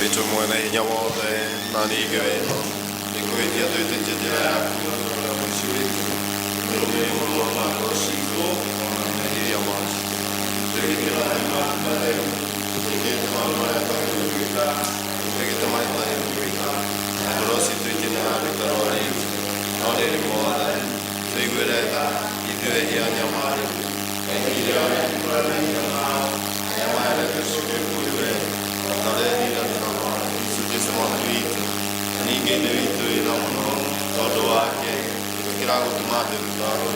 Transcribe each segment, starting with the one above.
Witũ mwene hinya wothe na ningĩ wĩno nĩ kũhĩtia twĩtĩtie njĩra yaku ũrĩa mũciĩ witũ tũrũmĩrĩrie mũno na ngoro citũ ona meciria macio tũtigĩte maũndũ maku matheru, tũtigĩte maũndũ marĩa twagĩrĩirwo gwĩka, tũtigĩte marĩa twagĩrĩirwo gwĩka, na ngoro citũ itinararĩka rwarĩte. No rĩrĩ Mwathani, tũiguĩre tha ithuĩ ehia anyamarĩku, aingĩ arĩa mehia mao, arĩa maherete ciugo kũrĩ wee, o ta ũrĩa ihinda na Kristo Jesu Mwathani witũ. Na ningĩ Ithe witũ wĩ tha mũno, tondũ wake nĩkĩo kĩragũtũma atĩ tũtaarwo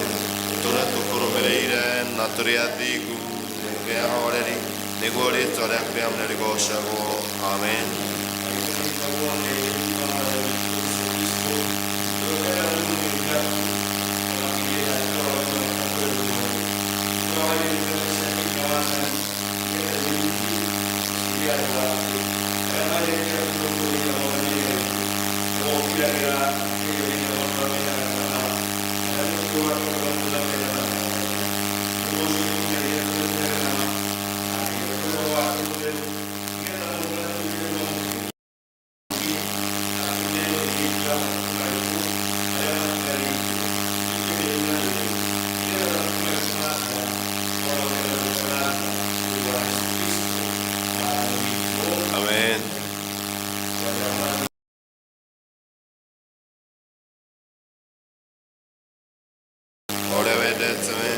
tũtũũre tũkũrũmĩrĩire na tũrĩ athingu na tũrĩ ahoreri, nĩguo rĩĩtwa rĩaku rĩamũre rĩgoocagwo. Amen. Amen. O ũrĩa wendete we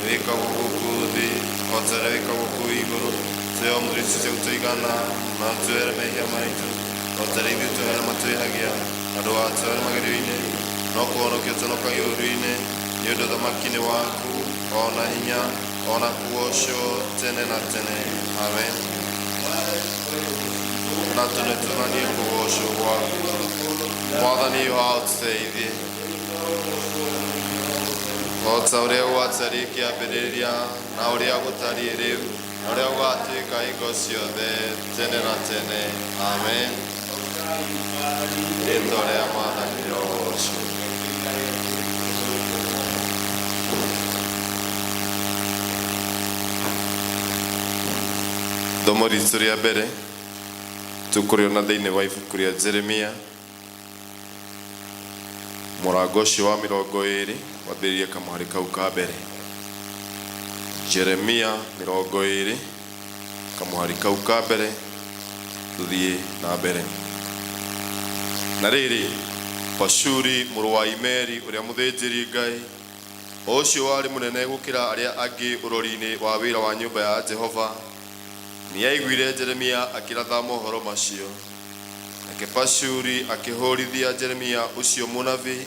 nĩwĩkagwo gũkũ thĩ o ta ũrĩa wĩkagwo kũu igũrũ. Tũhe o mũthenya cia gũtũigana, na ũtuohere mehia maitũ o ta ũrĩa ithuĩ tũohera arĩa matwĩhagia, na ndũgatũtware magerio-inĩ, no kũhonokia ũtũhonokagie ũũru-inĩ, nĩ ũndũ ũthamaki nĩ waku, o na hinya, o na kũgoocwo tene na tene. Amen. Na tũnĩtũnanie kũgoocwo gwaku. Mwathani ũteithie. O ta ũrĩa gwatariĩ kĩambĩrĩria, na ũrĩa gũtariĩ rĩu, na ũrĩa gũgatuĩka hingo ciothe, tene na tene. Amen. Rĩĩtwa rĩa Mwathani rĩrogoocwo. Ithomo ritũ rĩa mbere tũkũrĩona thĩinĩ wa ibuku rĩa Jeremia mũrango ũcio wa 20, wambĩrĩrie kamũhari kau ka mbere. Jeremia 20, kamũhari kau ka mbere, tũthiĩ na mbere. Na rĩrĩ, Pashuri mũrũ wa Imeri ũrĩa mũthĩnjĩri Ngai, o ũcio warĩ mũnene gũkĩra arĩa angĩ ũrori-inĩ wa wĩra wa nyũmba ya Jehova, nĩaiguire Jeremia akĩratha mohoro macio. Nake Pashuri akĩhũũrithia Jeremia ũcio mũnabii,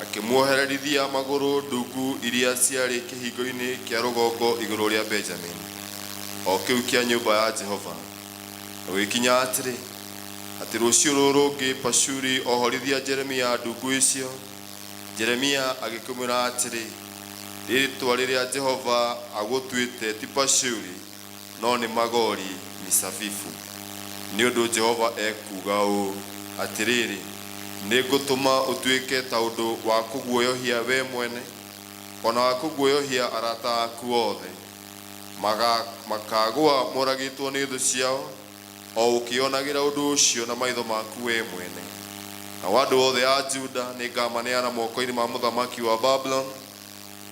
akĩmuohererithia magũrũ ndungu iria ciarĩ kĩhingo-inĩ kĩa rũgongo igũrũ rĩa Benjamini, o kĩu kĩa nyũmba ya Jehova. Na gũgĩkinya atĩrĩ, atĩ rũciũ rũrũ rũngĩ Pashuri ohorithia Jeremia ndungu icio, Jeremia agĩkĩmwĩra atĩrĩ, Rĩĩtwa rĩrĩa Jehova agũtuĩte ti Pashuri, no nĩ Magori Misabibu. Nĩ ũndũ Jehova ekuuga ũũ, Atĩrĩrĩ, nĩngũtũma ũtuĩke ta ũndũ wa kũguoyohia wee mwene, o na wa kũguoyohia arata aku othe. Makaagũa moragĩtwo nĩ thũ ciao, o ũkĩĩonagĩra ũndũ ũcio na maitho maku wee mwene. Nao andũ othe a Juda nĩngamaneana moko-inĩ ma mũthamaki wa Babuloni,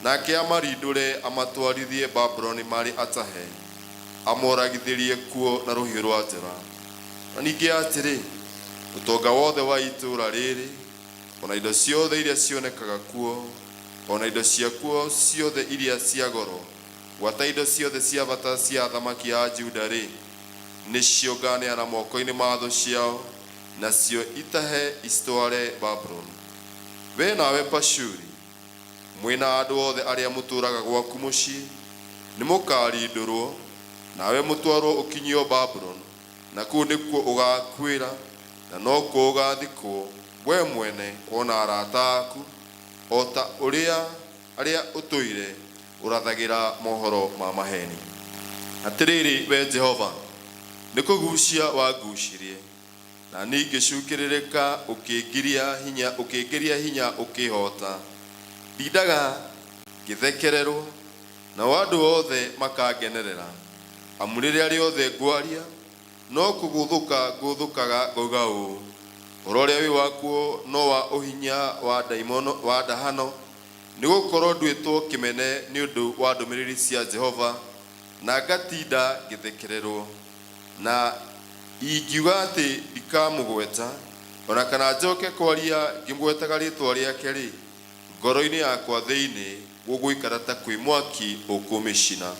Nake amarindũre amatwarithie Babuloni marĩ atahe, amoragithĩrie kuo na rũhiũ rwa njora. Na ningĩ atĩrĩ, ũtonga wothe wa itũũra rĩrĩ, o na indo ciothe iria cionekaga kuo, o na indo ciakuo ciothe iria cia goro, gwata indo ciothe cia bata cia athamaki a Juda-rĩ, nĩcio nganeana moko-inĩ ma thũ ciao, nacio itahe icitware Babuloni. Wee nawe Pashuri, Mwĩ na andũ othe arĩa mũtũũraga gwaku mũciĩ, nĩmũkarindũrũo, nawe mũtwarũo ũkinyio Babuloni, na kũu nĩkuo ũgakuĩra, na nokuo ũgathikwo, wee mwene, o na arata aku, o ta ũrĩa arĩa ũtũire ũrathagĩra mohoro ma maheni. Atĩrĩrĩ, wee Jehova, nĩ kũgucia wangucirie, Na niĩ ngĩcukĩrĩrĩka, ũkĩngiria hinya, ũkĩngĩria hinya ũkĩĩhoota. Ndindaga ngĩthekererwo, nao andũ othe makangenerera, amu rĩrĩa rĩothe ngwaria, No kũgũthũka ngũthũkaga ngauga ũũ, ũhoro ũrĩa wĩ wakuo no wa ũhinya wa ndaimono wa ndahano, nĩ gũkorwo nduĩtwo kĩmene nĩ ũndũ wa ndũmĩrĩri cia Jehova, na ngatinda ngĩthekererwo. Na ingiuga atĩ ndikamũgweta, o na kana njoke kwaria ngĩmũgwetaga rĩĩtwa rĩake-rĩ, ngoro-inĩ yakwa thĩinĩ gũgũikara ta kwĩ mwaki ũkũmĩcina,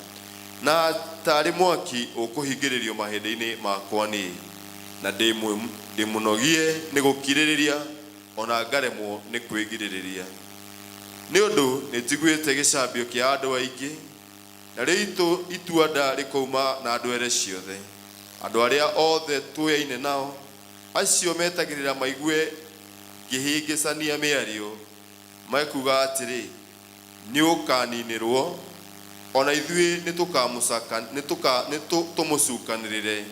na taarĩ mwaki ũkũhingĩrĩrio mahĩndĩ-inĩ makwa niĩ, na ndĩmũnogie nĩ gũkirĩrĩria, o na ngaremwo nĩ kwĩgirĩrĩria. Nĩ ũndũ nĩnjiguĩte gĩcambio kĩa andũ aingĩ, narĩo itua-nda rĩkoima na ndwere ciothe. Andũ arĩa othe tũyaine nao, acio metagĩrĩra maigue ngĩhĩngĩcania mĩario, mekuuga atĩrĩ, Nĩũkaninĩrwo, o na ithuĩ nĩtũmũcukanĩrĩre,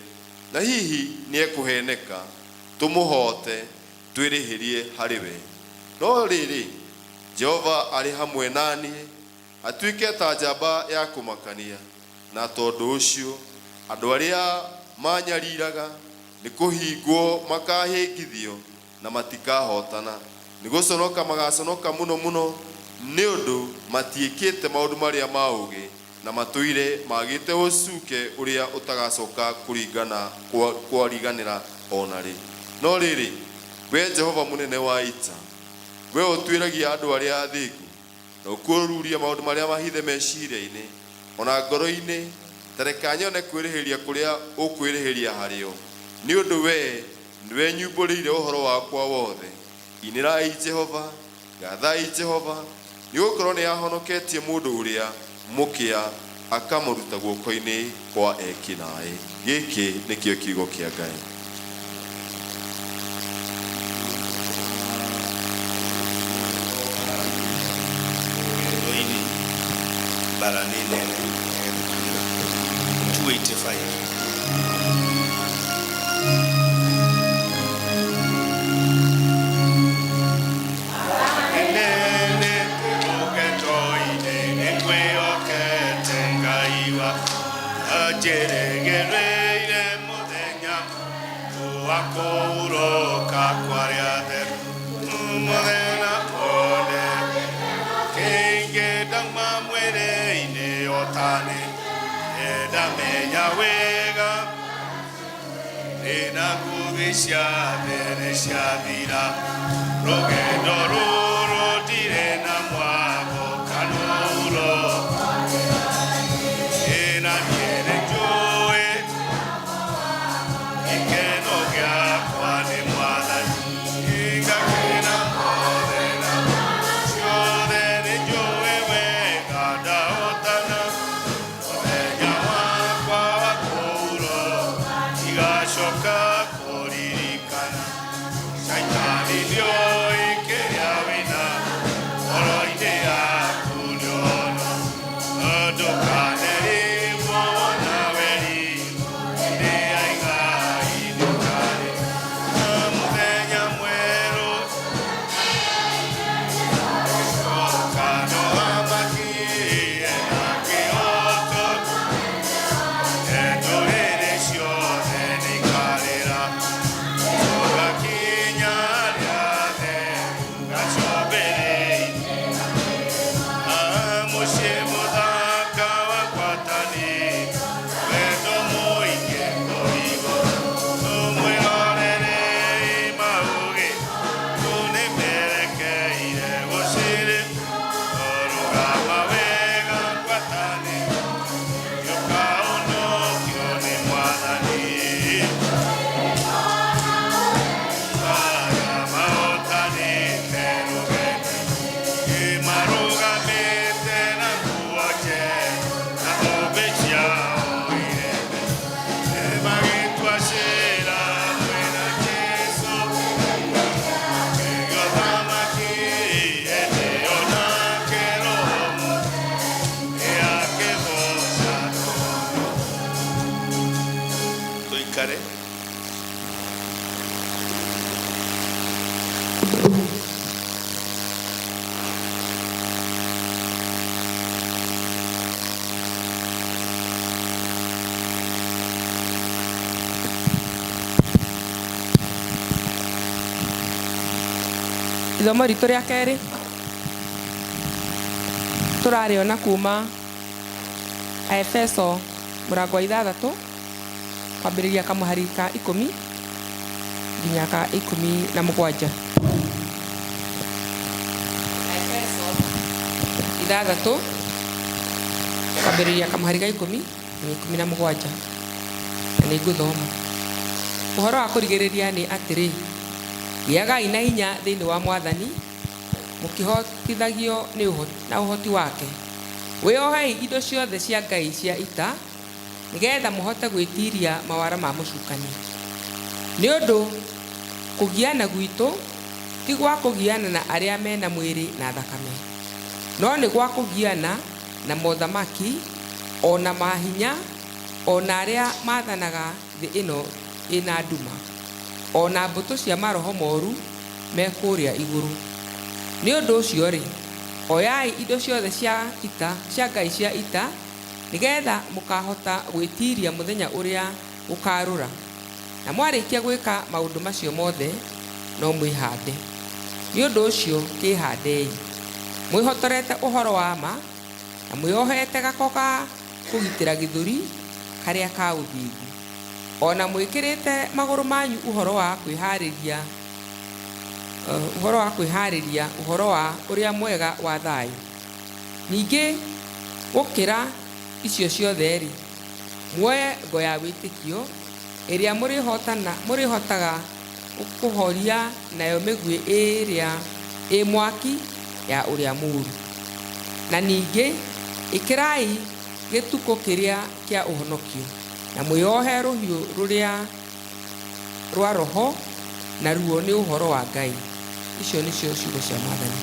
na hihi nĩekũheneka, tũmũhoote, twĩrĩhĩrie harĩ we. No rĩrĩ, Jehova arĩ hamwe na niĩ, atuĩke ta njamba ya kũmakania, na tondũ ũcio andũ arĩa maanyariiraga nĩ kũhĩngwo makahĩngithio, na matikahootana. Nĩ gũconoka magaconoka mũno mũno, nĩ ũndũ matiĩkĩte maũndũ marĩa ma ũũgĩ, na matũire maagĩte ũcuke ũrĩa ũtagacoka kũringana kwariganĩra o na rĩ. No rĩrĩ, wee Jehova Mũnene wa Ita, wee ũtuĩragia andũ arĩa athingu, na ũkururia maũndũ marĩa mahithe meciria-inĩ, o na ngoro-inĩ, ta reka nyone kwĩrĩhĩria kũrĩa ũkwĩrĩhĩria harĩo, nĩ ũndũ wee nĩwe nyumbũrĩire ũhoro wakwa wothe. Inĩrai Jehova, gathai Jehova, nĩ gũkorũo nĩahonoketie mũndũ ũrĩa mũkĩa akamũruta guoko-inĩ kwa eki-naĩ. Gĩkĩ nĩkĩo kiugo kĩa Ngai. Rũgendo-inĩ mbara nĩ nene 285. Nene rũgendo-inĩ nĩngwĩhokete Ngai wa anjĩrĩgĩrĩire mũthenya wa kũhurũka kwa arĩa atheru mũthenya wothe kĩingĩ ndauma mwĩrĩ-inĩ ũtani ndamenya wega ndĩna nguthi cia thĩ nĩ ciathira rũgendo rũrũ ndirĩ na mwago kana ũhuro ĩna niĩ nĩ njũĩ gĩkeno gĩakwa nĩ mwathani ngakena mothe na ciothe nĩ njũĩ wega ndahotana mũthenya wakwa wa kũhuro igacoka kũririkana Shaitani ndĩoĩ kĩrĩa wĩna ngoro-inĩ yaku nĩono ndũkanerigwo wona weri hĩndĩ ya igai ndũkarĩ mũthenya mwerũ coka no amakie na kĩhoto ndũrĩrĩ ciothe nĩikarĩra tũgakinya arĩa atheru gacũmbĩrĩ-inĩ mũciĩ mũthaka wa ngwatanĩro wendo mũingĩ kũigwo mwĩrorerei maũgĩ nĩmerekeire gũcirĩ rũgama wega ngwatanĩro ũkaũnũkio nĩ mwathani aya mahotanĩte rũgendo marũgamĩte na nguo njerũ na thũmbĩ ciao irembe magĩtua ciira mwĩna Jesũ kĩgĩthamaki hĩndĩ onake Roho nĩakĩgooca tũikare. Ithomo ritũ rĩa kerĩ tũrarĩona kuma Aefeso mũrango wa 6 kwambĩrĩria kamũhari ka 10 nginya ka 17. Aefeso 6 kwambĩrĩria kamũhari ka 10 nginya 17, na nĩ ngũthoma. Ũhoro wa kũrigĩrĩria nĩ atĩrĩ, gĩagai na hinya thĩinĩ wa Mwathani, mũkĩhotithagio nĩ na ũhoti wake. Wĩohei indo ciothe cia Ngai cia ita, nĩgetha mũhote gwĩtiria mawara ma mũcukani. Nĩ ũndũ kũgiana gwitũ ti gwa kũgiana na arĩa mena mwĩrĩ na thakame, no nĩ gwa kũgiana na mothamaki, o na mahinya, o na arĩa maathanaga thĩ ĩno ĩna nduma, o na mbũtũ cia maroho moru me kũrĩa igũrũ. Nĩ ũndũ ũcio-rĩ, oyai indo ciothe cia ita cia Ngai cia ita, nĩgetha mũkahota gwĩtiria mũthenya ũrĩa gũkarũra, na mwarĩkia gwĩka maũndũ macio mothe, no mwĩhande. Nĩ ũndũ ũcio kĩĩhandei, mwĩhotorete ũhoro wa ma, na mwĩohete gako ga kũgitĩra gĩthũri karĩa ka ũthingu, o na mwĩkĩrĩte magũrũ manyu ũhoro wa kwĩhaarĩria ũhoro wa kwĩhaarĩria ũhoro wa ũrĩa mwega wa thayũ. Ningĩ gũkĩra icio ciothe-rĩ, muoye ngo ya wĩtĩkio, ĩrĩa mũrĩhotaga kũhoria nayo mĩguĩ ĩrĩa ĩ mwaki ya ũrĩa mũũru. Na ningĩ ĩkĩrai gĩtukũ kĩrĩa kĩa ũhonokio, na mwĩohe rũhiũ rũrĩa rwa Roho, naruo nĩ ũhoro wa Ngai. Icio nĩcio ciugo cia Mwathani.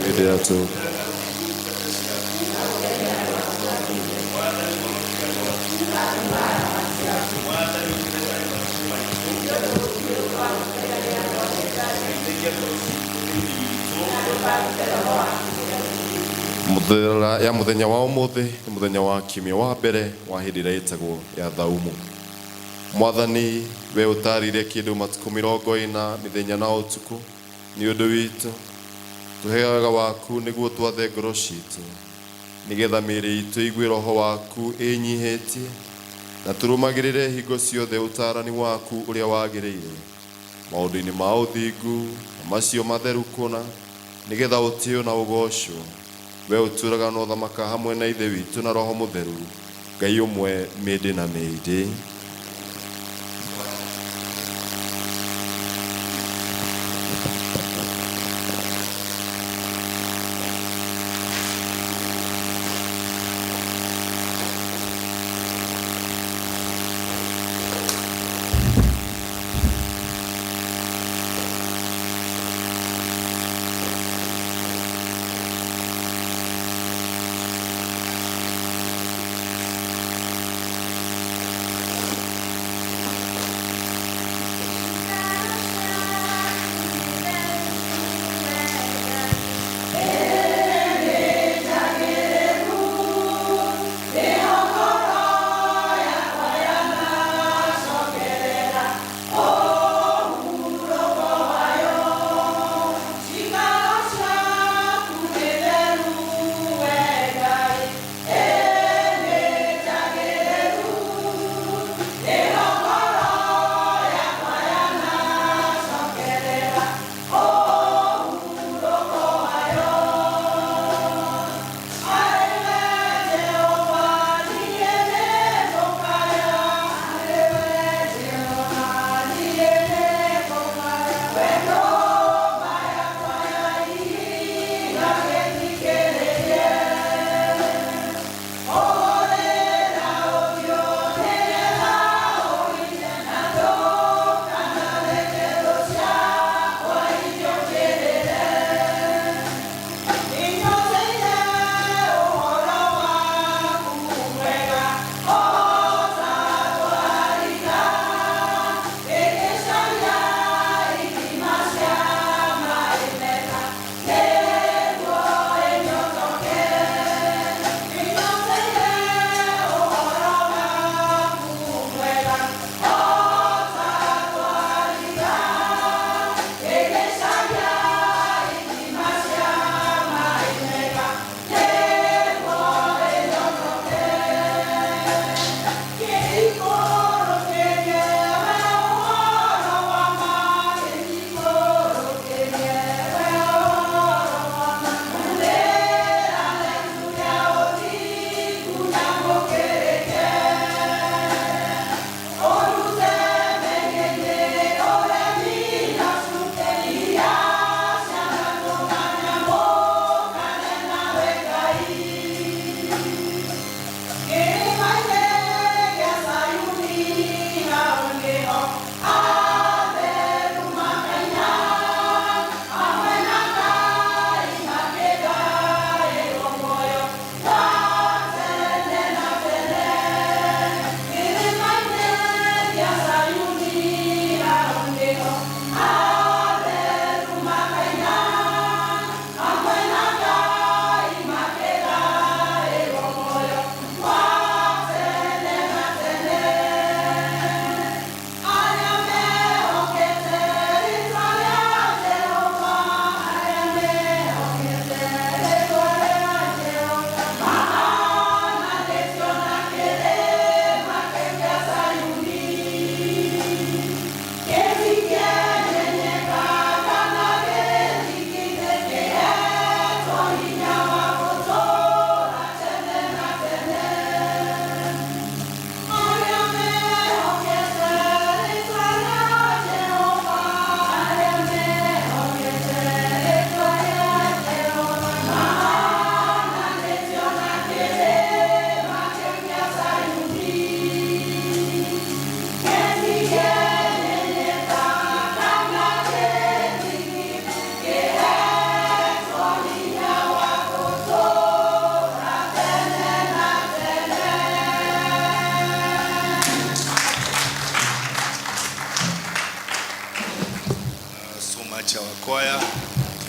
Hĩndĩ ya tu. Mũthenya ya mũthenya wa ũmũthĩ nĩ mũthenya wa kiumia wa mbere wa hĩndĩ ĩrĩa ĩtagwo ya thaumu. Mwathani, we ũtarire kĩndũ matukũ 40 mĩthenya na ũtukũ nĩ ũndũ witũ, tũhe wega waku nĩguo twathe ngoro citũ, nĩgetha mĩĩrĩ itũ ĩigue roho waku ĩnyihĩtie, na tũrũmagĩrĩre hingo ciothe ũtaarani waku ũrĩa wagĩrĩire maũndũ-inĩ ma ũthingu na macio matheru kũna, nĩgetha ũtĩo na ũgoocwo, we ũtũũraga na ũthamaka hamwe na Ithe witũ na Roho Mũtheru, Ngai ũmwe mĩndĩ na mĩndĩ.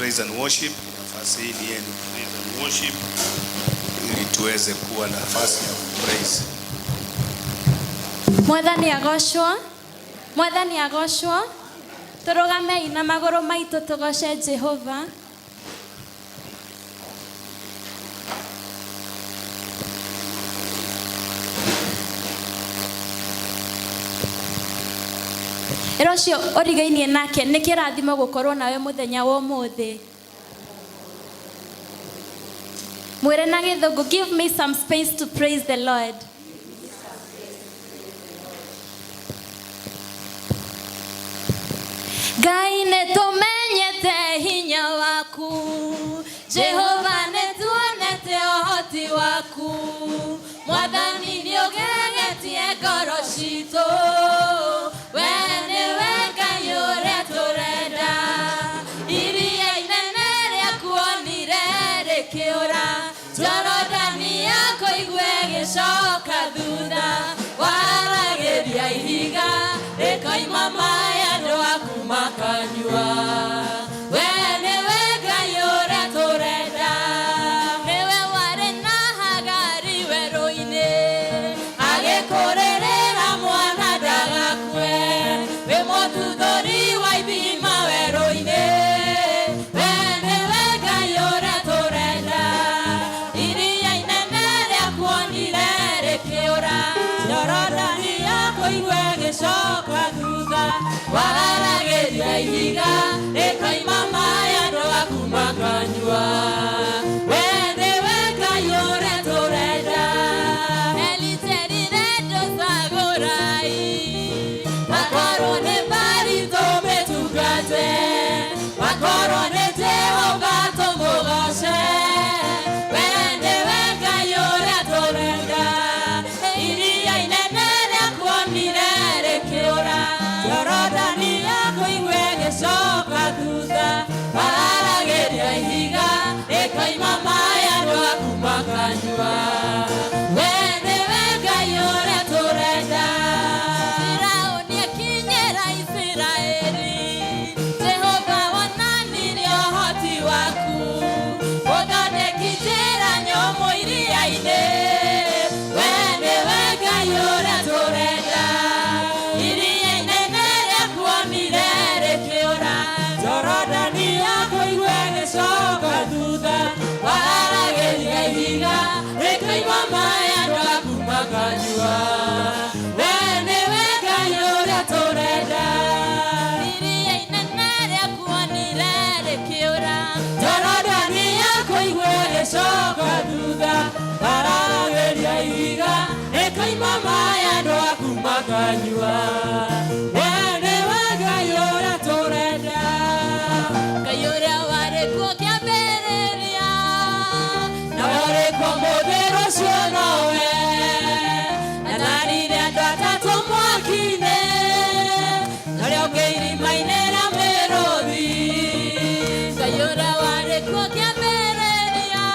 Praise and worship. Nafasi hii ni yenu, praise and worship, ili tuweze kuwa na nafasi ya kupraise. Mwathani agocwo, Mwathani agocwo. Tũrũgamei na magũrũ maitũ tũgoce Jehova. Ĩra ũcio ũrigainie nake nĩ kĩrathimo gũkorwo nawe mũthenya wa ũmũthĩ. Mwĩre na Gĩthũngũ, give me some space to praise the Lord. Ngai nĩ tũmenyete hinya waku, Jehova nĩ tuonete ũhoti waku, Mwathani nĩ ũgegetie ngoro citũ, we nĩwe Ngai ũrĩa tũrenda. Iria inene rĩakuonire rĩkĩũra, Jorodani yakũigua ĩgĩcoka thutha, waragĩria ihiga rĩkoima maĩ andũ aku makanyua. We nĩwe Ngai ũrĩa tũrenda. Nĩwe warĩ na Hagari werũ-inĩ, agĩkũrĩrĩra mwana ndagakue, wĩ mũtuthũri wa ithima werũ-inĩ. We nĩwe Ngai ũrĩa tũrenda. Iria inene rĩakuonire rĩkĩũra, Jorodani yakũigua ĩgĩcoka thutha, wararagĩria ihiga rĩkoima maĩ andũ aku makanyua. We nĩwe Ngai ũrĩa tũrenda. Eliterire ndũcagũrai, wakorwo nĩ Bari tũmĩtungate, wakorwo nĩ Jehova tũmũgoce. We nĩwe Ngai ũrĩa tũrenda. Iria inene rĩakuonire rĩkĩũra, Jorodani yakũigua ĩgĩcoka thutha, wararagĩria ihiga rĩkoima maĩ andũ aku makanyua. We nĩwe Ngai ũrĩa tũrenda. Firaũni akinyĩra Isiraeli, Jehova wonanirie ũhoti waku, ũthondeki njĩra nyũmũ iria-inĩ. We nĩwe Ngai ũrĩa tũrenda. Iria inene rĩakuonire rĩkĩũra, Jorodani yakũigua ĩgĩcoka thutha, wararagĩria ihiga rĩkoima maĩ andũ aku makanyua. We nĩwe Ngai ũrĩa tũrenda. Iria inene rĩakuonire rĩkĩũra, Jorodani yakũigua ĩgĩcoka thutha, wararagĩria ihiga rĩkoima maĩ andũ aku makanyua. We nĩwe Ngai ũrĩa tũrenda. Ngai ũrĩa warĩ kuo kĩambĩrĩria, na ũrĩ kuo mũthĩ rũciũ nowe, atarire andũ atatũ mwaki-inĩ, na ũrĩa ũngĩ irima-inĩ rĩa mĩrũthi. Ngai ũrĩa warĩ kuo kĩambĩrĩria,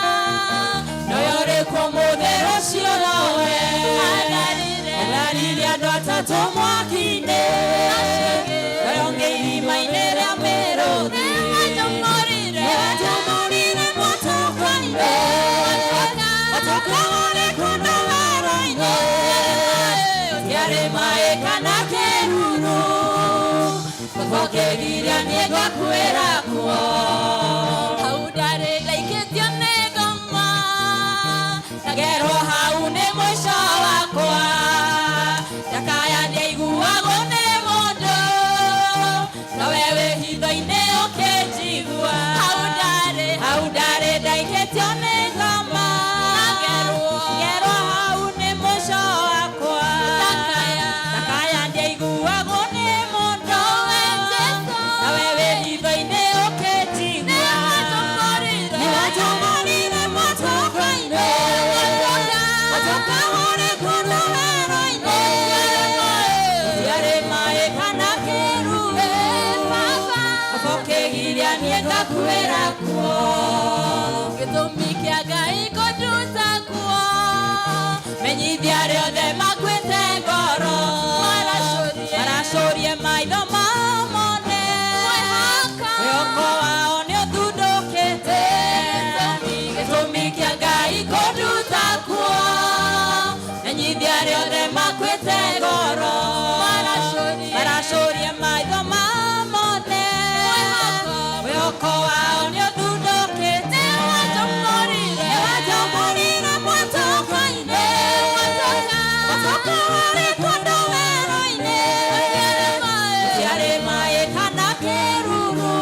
na ũrĩ kuo mũthĩ rũciũ nowe, atarire andũ atatũ mwaki-inĩ, na ũrĩa ũngĩ irima-inĩ rĩa mĩrũthi. Nĩwatũmũrire mũtũka-inĩ, mũtũka ũrĩ kũndũ werũ-inĩ, gũtiarĩ maĩ kana kĩruru, gũkĩgiria niĩ ngakuĩra kuo. Hau ndarĩ ndaikĩtio nĩ ngoma, ndagerwo hau nĩ mũico wakwa, ndakaya ndiaiguagwo nĩ mũndũ, nowe wĩ hitho-inĩ ũkĩnjigua. Hau ndarĩ ndaikĩtio nĩ ngoma, ngerwo hau nĩ mũico wakwa, ndakaya ndiaiguagwo nĩ mũndũ, nawe wĩ hitho-inĩ ũkĩnjigua. Nĩwatũmũrire mũtũka-inĩ, mũtũka ũrĩ kũndũ werũ-inĩ, gũtiarĩ maĩ kana kĩruru, ũkĩgiria niĩ ngakuĩra kuo. Gĩtũmi kĩa Ngai kũnduta kuo, menyithia arĩa othe makuĩte ngoro, maracũrie maitho mao mone, mwĩhoko wao nĩ ũthundũke. Ũteithia arĩa othe makuĩte ngoro. Maracũria maitho mamone. Mwĩhoko wao nĩũthundũkĩte. Nĩwanjomorire mwatũka-inĩ. Mwatũka warĩ kũndũ werũ-inĩ. Gũtiarĩ maĩ kana kĩruru.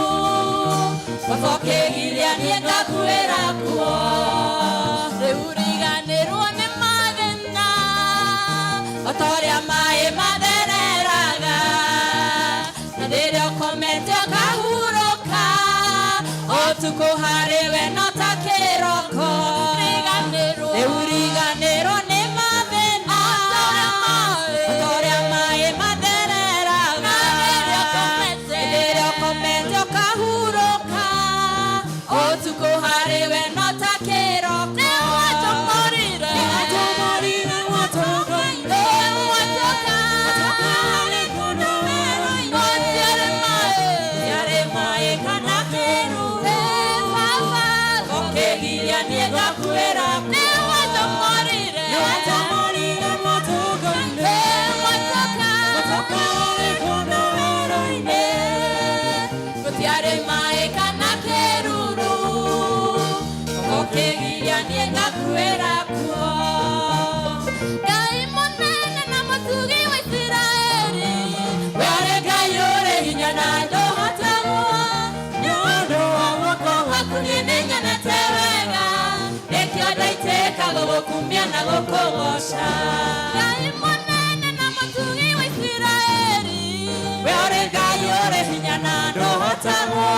Baba ũkĩgiria niĩ ngakuĩra kuo. Rĩu riganĩrwo nĩ mathĩna o ta ũrĩa maĩ mathereraga. Na rĩrĩa ũkomete ũkahurũka, ũtukũ harĩ we no ta kĩroko. Rĩu riganĩrwo nĩ mathĩna o ta ũrĩa maĩ mathereraga. Rĩrĩa ũkomete ũkahurũka, ũtukũ harĩ we no ta kĩroko. Nĩwanjomorire mwatũka-inĩ. Mwatũka harĩ kũndũ werũ-inĩ. Gũtiarĩ maĩ kana kĩruru. Ũkĩgiria niĩ ngakuĩra kuo. Nĩwanjomorire mwatũka-inĩ. Mwatũka harĩ kũndũ werũ-inĩ. Gũtiarĩ maĩ kana kĩruru. Ũkĩgiria niĩ ngakuĩra kuo. Ngai mũnene na mũtugi wa Isiraeli, we ũrĩ Ngai ũrĩ hinya na ndũhotagwo. Nĩ ũndũ wa guoko gwaku niĩ nĩnyonete wega, nĩkĩo ndaitĩka gũgũkumia na gũkũgooca. Ngai mũnene na mũtugi wa Isiraeli, we ũrĩ Ngai ũrĩ hinya na ndũhotagwo.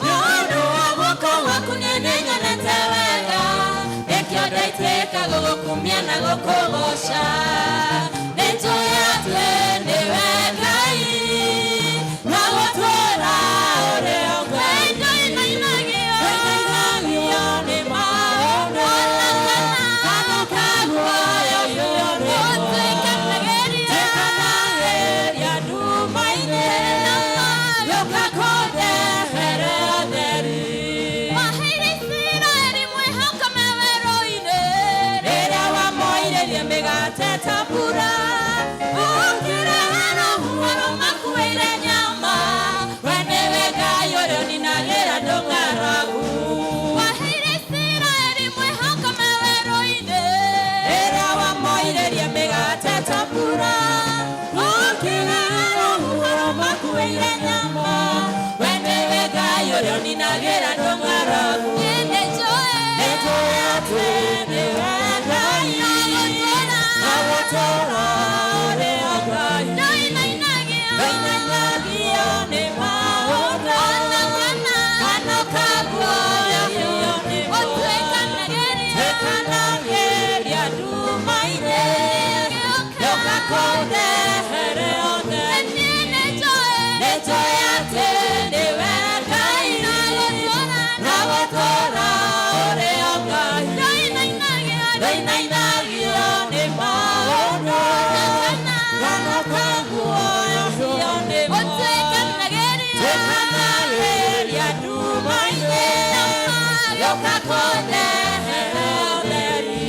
Nĩ ũndũ wa guoko gwaku niĩ nĩnyonete wega, nĩkĩo ndaitĩka gũgũkumia na gũkũgooca. Nĩnjũĩ atĩ nĩwe Ngai, na gũtũũra ũrĩ o Ngai. Ndoinainagio nĩ maũndũ, kana ũkaguoya Tuĩkanagĩria nduma-inĩ, gĩũka kũndehere ũtheri. Waheire Isiraeli mwĩhoko me werũ-inĩ, rĩrĩa wamoirĩrie mĩgate ta mbura. Ũkĩrehe rũhuho rũmakuĩire nyama, we nĩwe Ngai ũrĩa ũninagĩra andũ ng'aragu. Waheire Isiraeli mwĩhoko me werũ-inĩ, rĩrĩa wamoirĩrie mĩgate ta mbura. Ũkĩrehe rũhuho rũmakuĩire nyama, we nĩwe Ngai ũrĩa ũninagĩra andũ ng'aragu. Nĩnjũĩ atĩ nĩwe Ngai, na gũtũũra ũrĩ o Ngai. Ndoinainagio nĩ maũndũ, kana ũkaguoya Tuĩkanagĩria nduma-inĩ, gĩũka kũndehere ũtheri. Nĩnjũĩ atĩ nĩwe Ngai, na gũtũũra ũrĩ o Ngai. Ndoinainagio nĩ maũndũ, kana ũkaguoya nĩmo. Tuĩkanagĩria nduma-inĩ, gĩũka kũndehere ũtheri.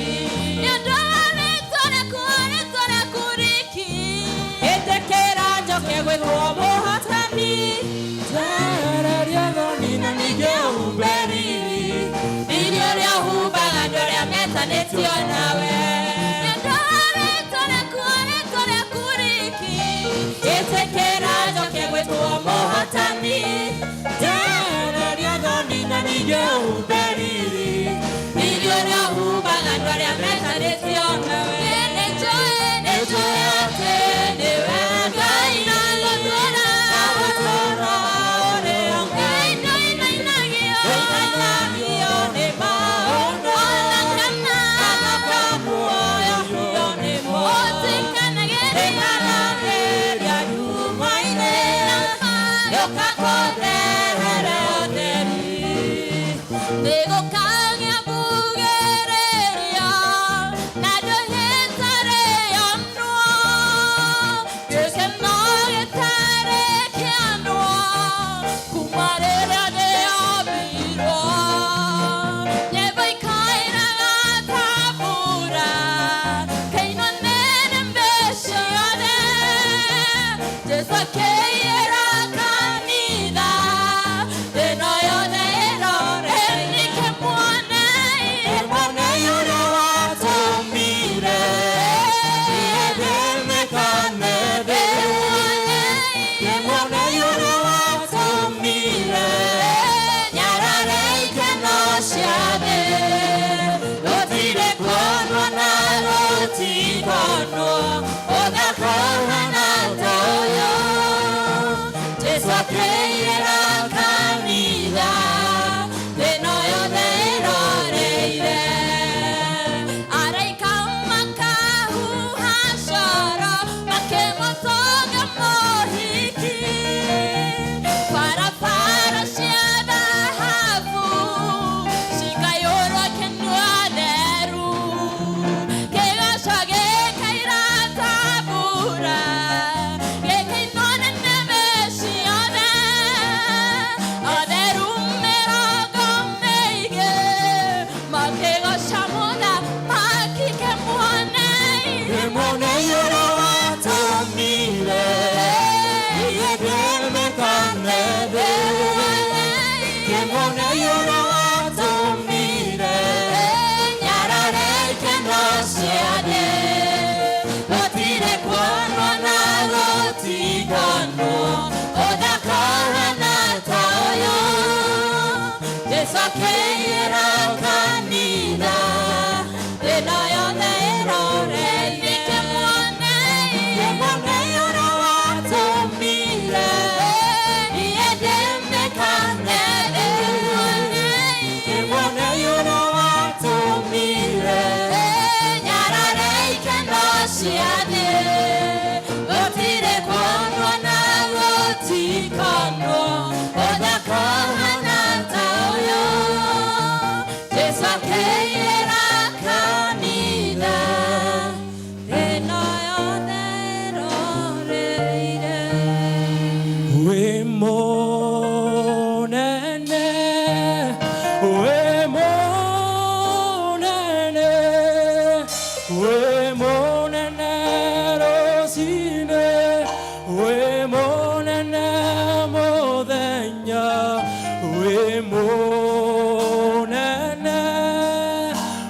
Ĩtĩkĩra njoke gwĩtwo mũhotani, njehererie thoni na ningĩ ũhumbe riri. Riri ũrĩa ũhumbaga andũ arĩa metanĩtio nawe. Ĩtĩkĩra njoke gwĩtwo mũhotani, njehererie thoni na ningĩ ũhumbe riri. Riri ũrĩa ũhumbaga andũ arĩa metanĩtio nawe. Nĩnjũĩ atĩ nĩwe Ngai, na gũtũũra ũrĩ o Ngai. Ndoinainagio nĩ maũndũ, kana ũkaguoya nĩmo. Tuĩkanagĩria nduma-inĩ, gĩũka kũndehere ũtheri. Gũtikonwo ũthakahana ta ũyũ. Jesũ akĩiyĩra kanitha, thĩna yothe ĩroreire. Kĩmuonei ũrĩa watũmire, niĩ ndĩmĩkane. Kĩmuonei ũrĩa watũmire, nyarare ikeno cia thĩ. Gũtirĩ kuonwo na gũtikonwo ũthakahana ta ũyũ. Jesũ akĩiyĩra kanitha, thĩna yothe ĩroreire. Wĩ mũnene, wĩ mũnene, wĩ mũnene rũcinĩ, wĩ mũnene mũthenya, wĩ mũnene,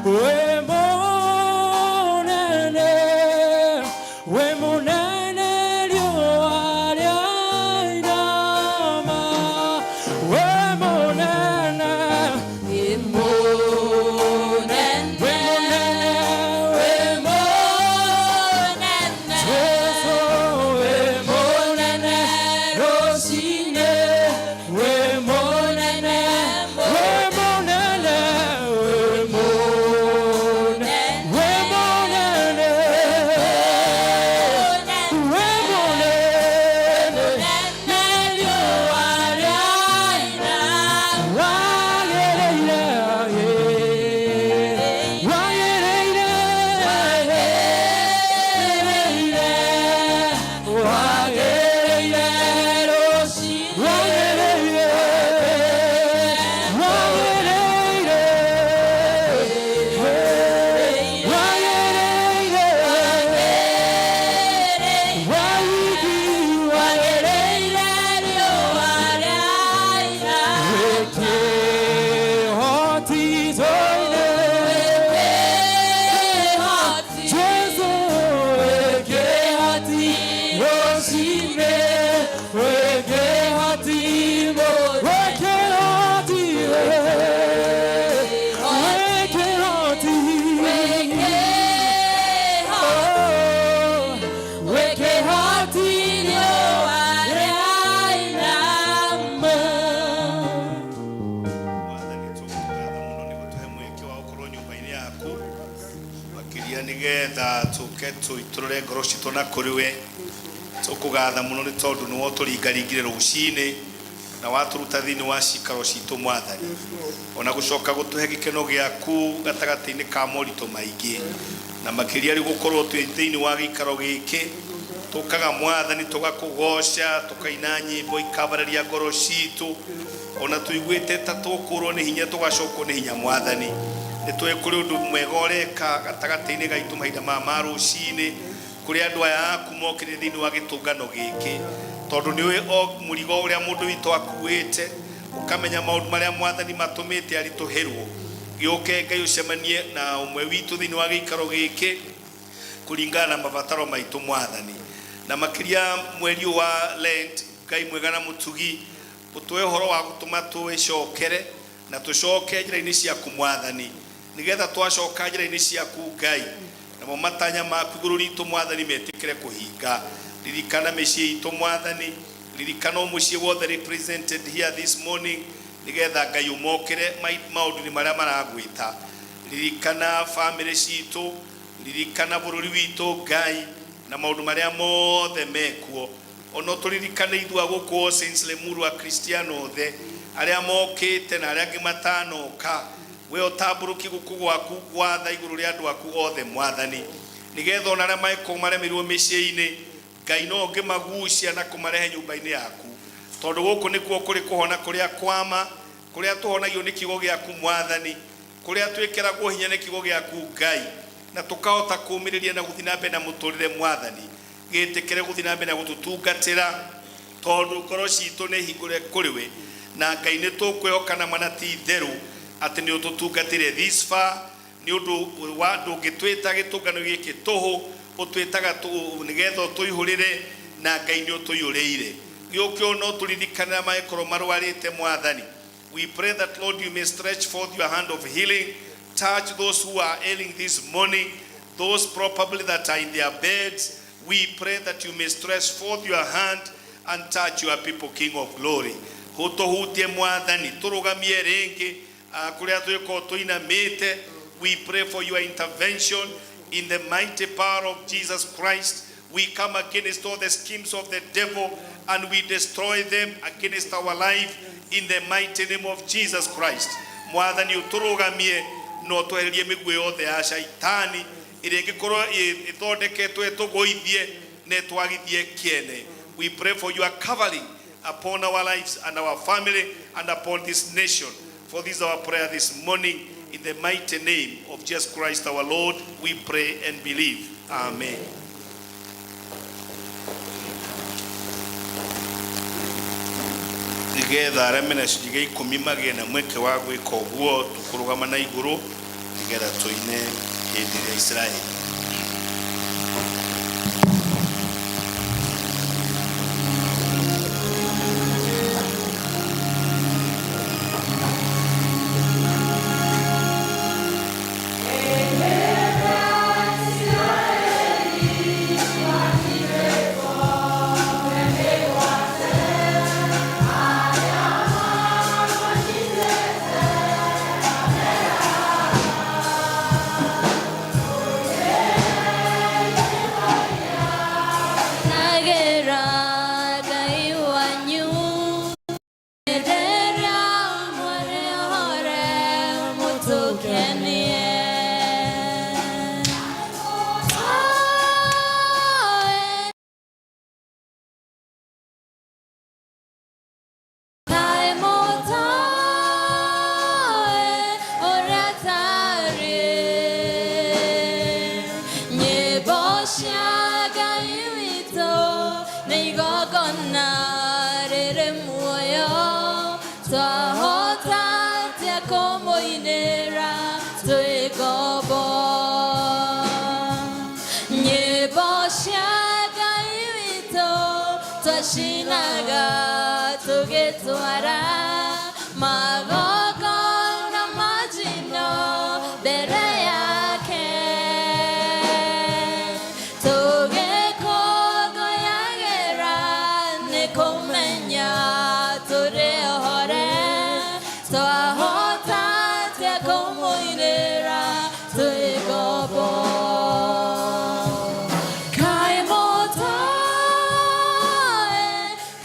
wĩ mũnene, wĩ mũnene riũa rĩainama, wĩ mũnene, Wĩ mũnene, wĩ mũnene, wĩ mũnene, Jesũ wĩ mũnene rũcinĩ, wĩ mũnene, wĩ mũnene, wĩ mũnene, wĩ mũnene, wĩ mũnene, riũa rĩainama. Wagĩrĩire, wagĩrĩire, wagĩrĩire, wagĩrĩire, wagĩrĩire, wagĩrĩire, waigi, wagĩrĩire, riũa rĩainama. wĩkĩhoti tũine. Jesu wĩkĩhoti rũcinĩ, wĩkĩhoti wĩkĩhoti, wĩkĩhoti, oh, wĩkĩhoti riũa rĩainama. Mwathani, tũgũkatha mũno nĩ gũtũhe mweke wa gũkorwo nyũmba-inĩ yaku, makĩria nĩgetha tũke tũitũrũre ngoro citũ na kũrĩ we. Tũkũgatha mũno nĩ tondũ nĩwe ũtũringaringire rũcinĩ na watũruta thĩinĩ wa cikaro citũ, Mwathani, ona gũcoka gũtũhe gĩkeno gĩaku gatagatĩ-inĩ ka moritũ maingĩ, na makĩria rĩu gũkorwo twĩ thĩinĩ wa gĩikaro gĩkĩ. Tũkaga, Mwathani, tũgakũgoca, tũkaina nyĩmbo ikambararia ngoro citũ, ona tũiguĩte ta tũkũrwo nĩ hinya, tũgacokwo nĩ hinya. Mwathani, nĩ tũĩ kũrĩ ũndũ mwega ũreka gatagatĩ-inĩ gaitũ mahinda maya ma rũcinĩ, kũrĩ andũ aya aku mokire thĩinĩ wa gĩtũngano gĩkĩ, tondũ nĩ ũĩ o mũrigo ũrĩa mũndũ witũ akuĩte, ũkamenya maũndũ marĩa, Mwathani, matũmĩte aritũhĩrwo. Gĩũke, Ngai, ũcemanie na ũmwe witũ thĩinĩ wa gĩikaro gĩkĩ kũringana na mabataro maitũ, Mwathani, na makĩria mweri ũyũ wa Lent. Ngai mwega na mũtugi, ũtũhe ũhoro wa gũtũma twĩcokere na tũcoke njĩra-inĩ ciaku, Mwathani, nĩgetha twacoka njĩra-inĩ ciaku, Ngai, namo matanya maku igũrũ ritũ, Mwathani, metĩkĩre kũhinga. Ririkana mĩciĩ itũ, Mwathani. Ririkana o mũciĩ wothe represented here this morning, nĩgetha, Ngai, ũmokĩre maũndũ-inĩ marĩa maragwĩta. Ririkana bamĩrĩ citũ, ririkana bũrũri witũ, Ngai, na maũndũ marĩa mothe mekuo. Ona tũririkane ithuĩ a gũkũ Saints Limuru, Akristiano othe arĩa mokĩte na arĩa angĩ matanoka. We ũtambũrũkie guoko gwaku gwatha igũrũ rĩa andũ aku othe, Mwathani, nĩgetha ona arĩa mangĩkorwo maremeirwo mĩciĩ-inĩ, Ngai, no ũngĩmagucia na kũmarehe nyũmba-inĩ yaku, tondũ gũkũ nĩkuo kũrĩ kũhona kũrĩa kwama, kũrĩa tũhonagio nĩ kiugo gĩaku, Mwathani, kũrĩa twĩkĩragwo hinya nĩ kiugo gĩaku, Ngai, na tũkahota kũũmĩrĩria na gũthiĩ na mbere na mũtũrĩre. Mwathani, gĩtĩkĩre gũthiĩ na mbere na gũtũtungatĩra, tondũ ngoro citũ nĩ hingũre kũrĩ we, na Ngai, nĩ tũkwĩhoka na mana ti itherũ atĩ nĩ ũtũtungatĩre this far. Nĩ ũndũ wa ndũngĩtwĩta gĩtũngano gĩkĩ tũhũ, ũtwĩtaga nĩgetha ũtũihũrĩre. Na Ngai nĩ ũtũiyũrĩire. Gĩũke o no tũririkane arĩa mangĩkorwo marwarĩte, Mwathani. We pray that, Lord, you may stretch forth your hand of healing. Touch those who are ailing this morning, those probably that are in their beds. We pray that you may stretch forth your hand and touch your people, King of glory. Ũtũhutie, Mwathani, tũrũgamie rĩngĩ kũrĩa twĩkorwo tũinamĩte. We pray for your intervention in the mighty power of Jesus Christ. We come against all the schemes of the devil and we destroy them against our life in the mighty name of Jesus Christ. Mwathani, ũtũrũgamie no twehererie mĩguĩ yothe ya shaitani ĩrĩa ĩngĩkorwo ĩthondeketwo ĩtũgũithie na ĩtwagithie kĩene. We pray for your covering upon our lives and our family and upon this nation. For this is our prayer this morning. In the mighty name of Jesus Christ our Lord, we pray and believe. Amen. Nĩgetha arĩa mena gĩcunjĩ gĩa ikũmi magĩe na mweke wa gwĩka ũguo, tũkũrũgama na igũrũ nĩgetha tũine hĩndĩ ĩrĩa Isiraeli. Nagera Ngai wanyu Ndera mware hore mutukenie. Kae motoe ũrĩa tarĩ nyĩmbo cia Ngai witũ nĩ igongona rĩrĩ muoyo, twahota atĩa kũmũinĩra twĩ ngombo? Nyĩmbo cia Ngai witũ twacinaga tũgĩtwara magongona ma njino mbere yake, tũgĩkũngũyagĩra nĩ kũmenya tũrĩ ohore, twahota atĩa kũmũinĩra twĩ ngombo? Kaĩ mũtoĩ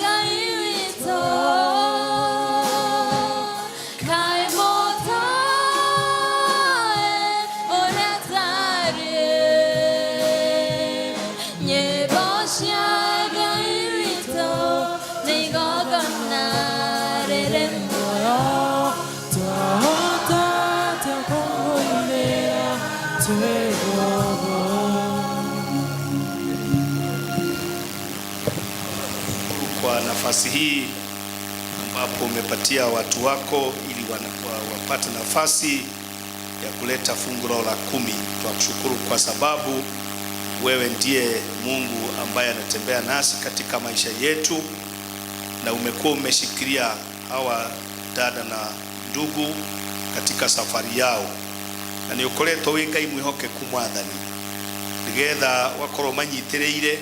Ngai witũ? Kaĩ mũtoĩ ũrĩa tarĩ nyĩmbo cia Ngai witũ nĩ igongona rĩrĩ muoyo, Twahota atĩa kũmũinĩra twĩ ngombo? Kwa nafasi hii ambapo umepatia watu wako ili wapate nafasi ya kuleta fungu lao la kumi. Twakushukuru kwa sababu wewe ndiye Mungu ambaye anatembea nasi katika maisha yetu, na umekuwa umeshikilia hawa dada na ndugu katika safari yao, na nĩ ũkoretwo wĩ Ngai mwĩhokeku, Mwathani, nĩgetha wakorwo manyitĩrĩire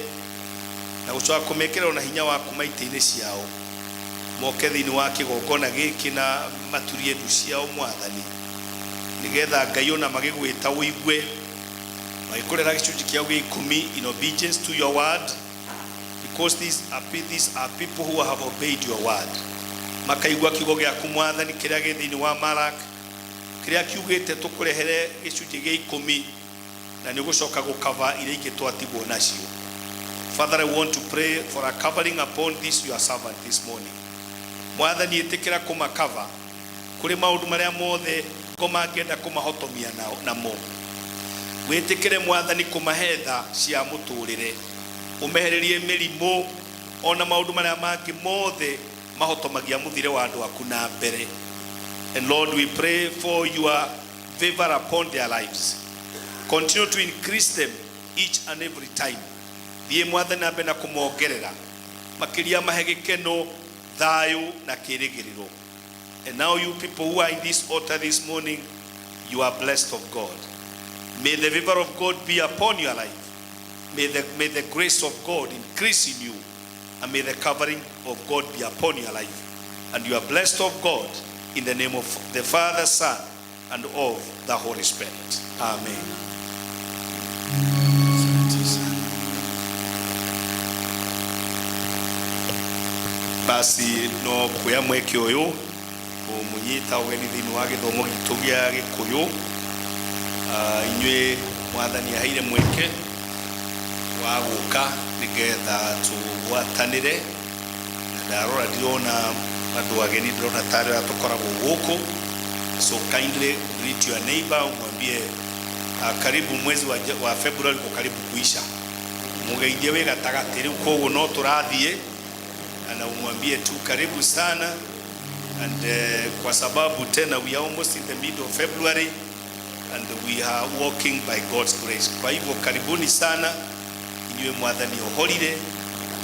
na gũcoka kũmekĩra ona hinya waku maitĩ-inĩ ciao moke thĩinĩ wa kĩgongona gĩkĩ na maturie ndu ciao, Mwathani, nĩgetha Ngai ona magĩgwĩta ũigue magĩkũrera gĩcunjĩ kĩao gĩa ikũmi in obedience to your word, because these are people who have obeyed your word, makaigua kiugo gĩaku, Mwathani, kĩrĩa gĩ thĩinĩ wa Malak, kĩrĩa kiugĩte tũkũrehere gĩcunjĩ gĩa ikũmi na nĩ ũgũcoka gũkava iria ingĩ twatigwo nacio. Father, I want to pray for a covering upon this your servant this morning. Mwathani, ĩtĩkĩra kũmakava kũrĩ maũndũ marĩa mothe ngo mangĩenda kũmahotomia namo. Wĩtĩkĩre, Mwathani, kũmahe tha cia mũtũrĩre, ũmehererie mĩrimũ ona maũndũ marĩa mangĩ mothe mahotomagia mũthire wa andũ aku na mbere. And Lord, we pray for your favor upon their lives. Continue to increase them each and every time. Thiĩ Mwathani na mbere na kũmongerera makĩria, mahe gĩkeno, thayũ na kĩrĩgĩrĩro. And now you people who are in this altar this morning, you are blessed of God. May the favor of God be upon your life. May the grace of God increase in you, and may the covering of God be upon your life. And you are blessed of God in the name of the Father, Son, and of the Holy Spirit. Amen. Asante sana. Basi no kuoya mweke ũyũ kũmũnyita ũgeni thĩinĩ wa gĩthomo gitũ gĩa Gĩkũyũ. Inyuĩ Mwathani aheire mweke wa gũka nĩgetha tũgwatanĩre, na ndarora ndirona andũ ageni, ndĩrona tarĩ arĩa tũkoragwo gũkũ. So kindly greet your neighbor, umwambie karibu. Mwezi wa February uko karibu kuisha, mugeithie wĩ gatagatĩ rĩu, koguo no tũrathiĩ, na umwambie tu karibu sana. And kwa sababu tena we are almost in the middle of February and we are walking by God's grace. Kwa hivyo karibuni sana inyuĩ Mwathani ohorire.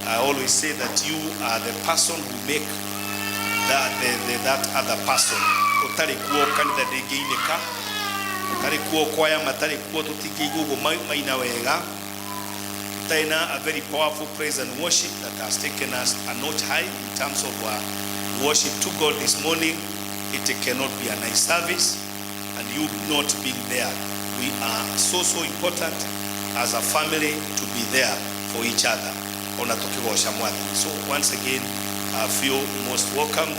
I always say that you are the person who make that other person. Ũtarĩ kuo kanitha ndĩngĩinĩka, ũtarĩ kuo kwaya matarĩ kuo tũtingĩigua ũguo maina wega. Tena a very powerful praise and worship that has taken us a notch high in terms of our worship to God this morning. It cannot be a nice service and you not being there. We are so, so important as a family to be there for each other. Ona tukigoca Mwathani. So once again, I feel most welcomed.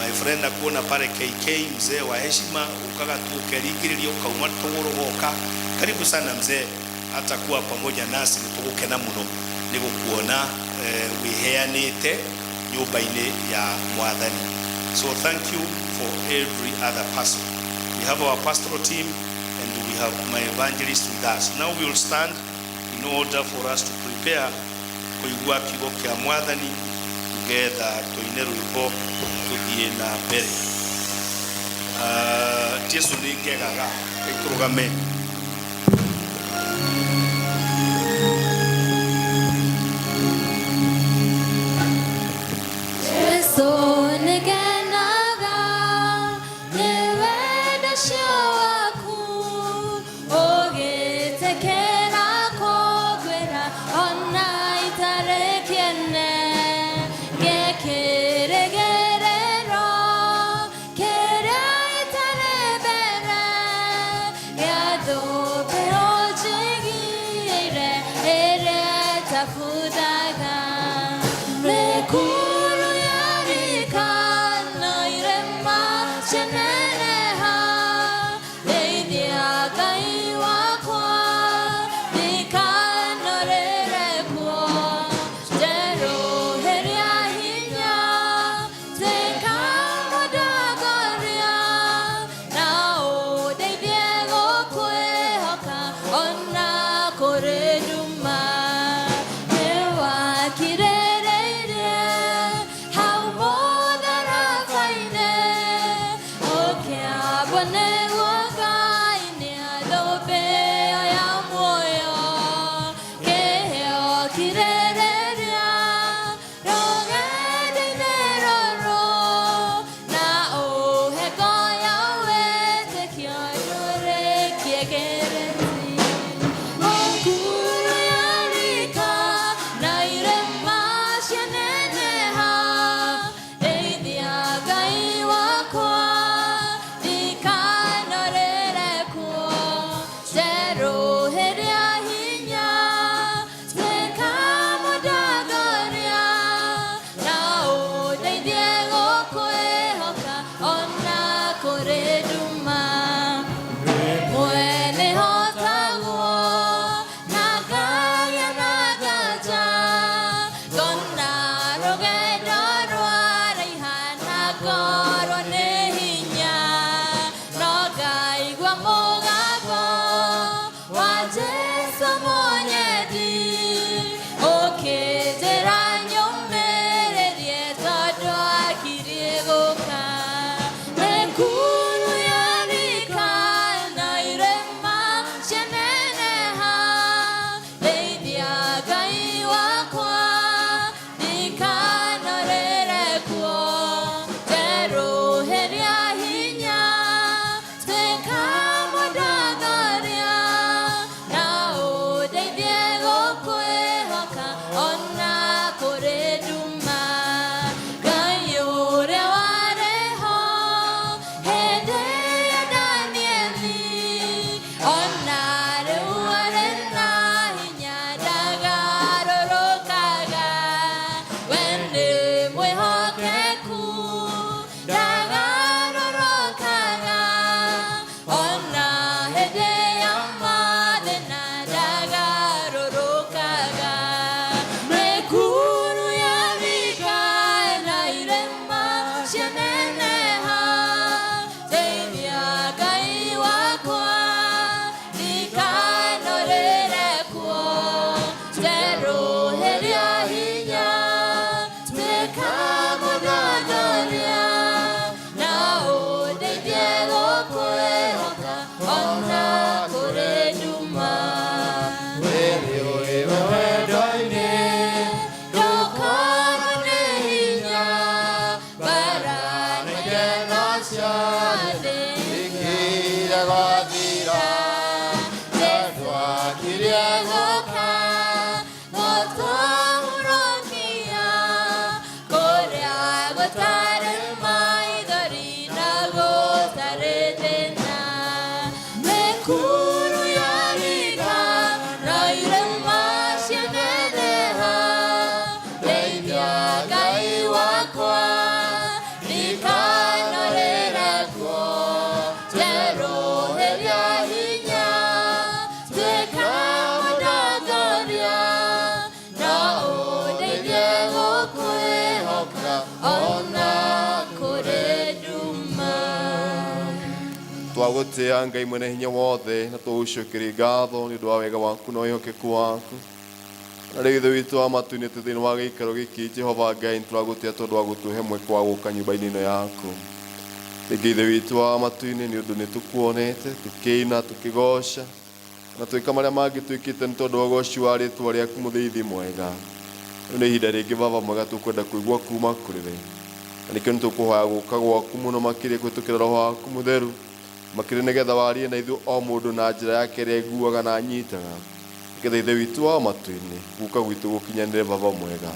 My friend, nakuona pale KK, mzee wa heshima, ukaga tu ukeringĩrĩria ukauma tũgũrũ goka. Karibu sana mzee, atakuwa pamoja nasi. Nĩ tũgũkena mũno nĩ gũkuona wĩheanĩte nyũmba-inĩ ya Mwathani. So thank you for every other person. We have our pastoral team and we have my evangelist with us. Now we will stand in order for us to prepare kũigua kiugo kĩa Mwathani nĩgetha tũine rwĩmbo tũthiĩ na mbere. Jesu nĩ ngegaga tũrũgame. Jesu nĩngenaga nĩ wendo ũcio waku, ũgĩtĩkĩra kũngwĩra ona itarĩ kĩene, ngĩkĩrĩgĩrĩro kĩrĩa itarĩ mbere gĩa thũ. Twagũtĩĩa Ngai mwene hinya wothe na tũgũcokeria ngatho nĩ ũndũ wa wega waku na wĩhokeku waku. Na rĩu Ithe witũ wa matu-inĩ twĩ thĩinĩ wa gĩikaro gĩkĩ Jehova Ngai nĩ tũragũtĩĩa tondũ wa gũtũhe mweke wa gũka nyũmba-inĩ ĩno yaku. Rĩngĩ Ithe witũ wa matu-inĩ nĩ ũndũ nĩ tũkuonete tũkĩina tũkĩgoca na twĩka marĩa mangĩ twĩkĩte nĩ tondũ wa ũgoci wa rĩtwa rĩaku mũthĩithi mwega. Rĩu nĩ ihinda rĩngĩ baba mwega tũkwenda kũigua kuma kũrĩ we. Na nĩkĩo nĩ tũkũhoya gũka gwaku mũno makĩria kũhĩtũkĩra roho waku mũtheru makĩria nĩgetha warie na ithuĩ o mũndũ na njĩra yake ĩrĩa aiguaga na anyitaga nĩgetha Ithe witũ wa matu-inĩ gũka gwitũ gũkinyanĩre baba mwega.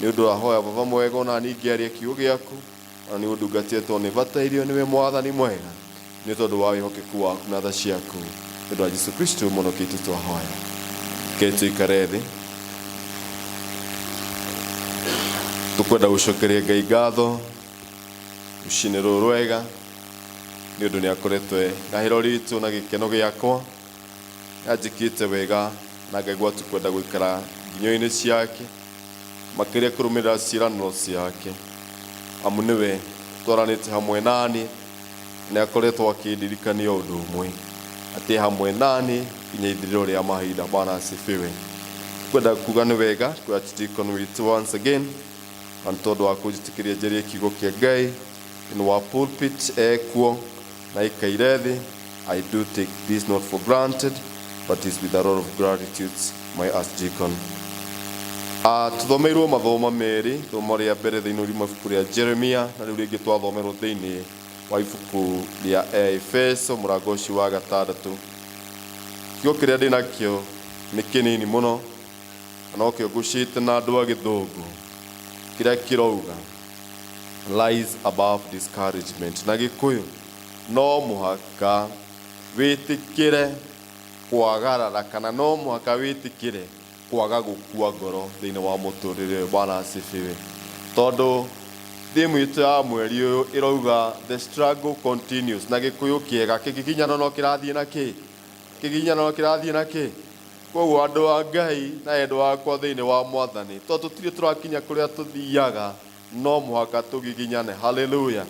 Nĩ ũndũ ahoya baba mwega ona niĩ ngĩaria kiugo gĩaku ona nĩ ũndungatie tondũ nĩ batairio nĩwe mwathani mwega nĩ tondũ wa wĩhokeku waku na tha ciaku nĩ ũndũ wa Jesu Kristo mũhonokia witũ twahoya. Reke tũikare thĩ. Tũkwenda gũcokeria Ngai ngatho rũcinĩ rũrũ rwega nĩ ũndũ nĩ akoretwo e ngahĩro ritũ na gĩkeno gĩakwa nĩanjĩkĩte wega na ngaigua tũkwenda gũikara nginyo-inĩ ciake makĩria kũrũmĩrĩra ciĩranĩro ciake amu nĩwe twaranĩte hamwe nani nĩ akoretwo akĩndirikania ũndũ ũmwe atĩ hamwe nani nginya ithirĩro rĩa mahinda. Bwana asifiwe. Kwenda kuga nĩ wega kwĩ archdeacon witũ once again na nĩ tondũ wa kũnjĩtĩkĩria njarie kiugo kĩa Ngai thĩinĩ wa pulpit ekuo na ikaire thĩ. I do take this not for granted but is with a lot of gratitude, my archdeacon. Tuthomeirwo mathomo merĩ, ithomo rĩa mbere thĩinĩ wa ibuku rĩa Jeremia na rĩu rĩngĩ twathomerwo thĩinĩ wa ibuku rĩa Efeso mũrango ũcio wa gatandatũ. Kiugo kĩrĩa ndĩnakĩo nĩ kĩnini mũno na nokĩo ngũcĩte na andũ a gĩthũngũ kĩrĩa kĩrauga rise above discouragement. Na gĩkũyũ no mũhaka wĩtĩkĩre kwagarara kana no mũhaka wĩtĩkĩre kwaga gũkua ngoro thĩinĩ wa mũtũrĩre ũyũ. Bwana asifiwe. Tondũ theme itũ ya mweri ũyũ ĩrauga the struggle continues. Na gĩkũyũ kĩega kĩgiginyano no kĩrathiĩ na kĩ? Kĩgiginyano no kĩrathiĩ na kĩ? Koguo andũ a Ngai na endwa akwa thĩinĩ wa Mwathani, tondũ tũtirĩ tũrakinya kũrĩa tũthiaga no mũhaka tũgiginyane. Haleluya.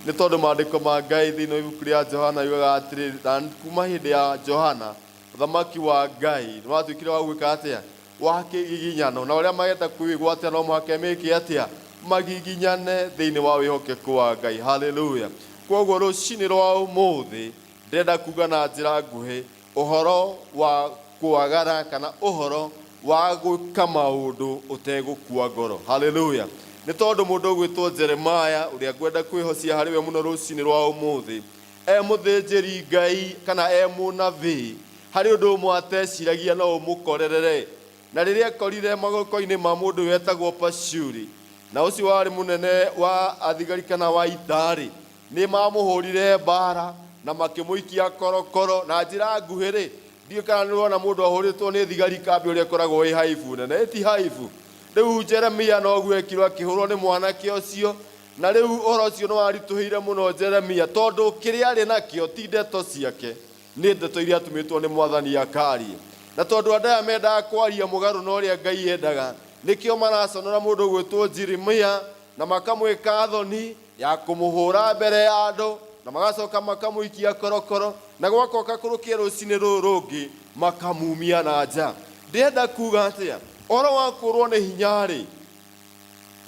Nĩ tondũ maandĩko ma Ngai thĩinĩ wa ibuku rĩa Johana yugaga atĩrĩrĩ, na kuma hĩndĩ ya Johana ũthamaki wa Ngai nĩ watuĩkire wa gwĩka atĩa? Wa kĩgiginyano. Na ũrĩa marenda kwĩgwatĩra no mũhaka meke atĩa? Magiginyane thĩinĩ wa wĩhokeku wa Ngai. Haleluya. Koguo rũcinĩ rwa ũmũthĩ ndĩrenda kuga na njĩra nguhĩ ũhoro wa kwagara kana ũhoro wa gwĩka maũndũ ũtegũkua ngoro. Haleluya. Nĩ tondũ mũndũ ũgwĩtwo Jeremiah ũrĩa ngwenda kwĩhocia harĩ we mũno rũcinĩ rwa ũmũthĩ e mũthĩnjĩri Ngai kana e mũnabii harĩ ũndũ ũmwe ateciragia no ũmũkorerere. Na rĩrĩa akorire magoko-inĩ ma mũndũ wetagwo Pashuri, na ũcio warĩ mũnene wa athigari kana wa ita-rĩ, nĩ mamũhũrire mbara na makĩmũikia korokoro. Na njĩra nguhĩ-rĩ, ndiũĩ kana nĩ ũrona mũndũ ahũrĩtwo nĩ thigari kambĩ ũrĩa ĩkoragwo ĩ haibu nene, ĩti haibu. Rĩu Jeremia noguo ekirwo akĩhũrwo nĩ mwanake ũcio, na rĩu ũhoro ũcio nĩ waritũhĩire mũno Jeremia tondũ kĩrĩa arĩ nakĩo ti ndeto ciake, nĩ ndeto iria atumĩtwo nĩ Mwathani akarie. Na tondũ andũ aya mendaga kwaria mũgarũ na ũrĩa Ngai endaga, nĩkĩo maraconora mũndũ ũgwĩtwo Jeremia na makamwĩka thoni ya kũmũhũra mbere ya andũ na magacoka makamũikia korokoro na gwakoka kũrũkia rũcinĩ rũrũ rũngĩ makamumia na nja. Ndĩrenda kuga atĩa? Ũhoro wa kũrwo nĩ hinya-rĩ,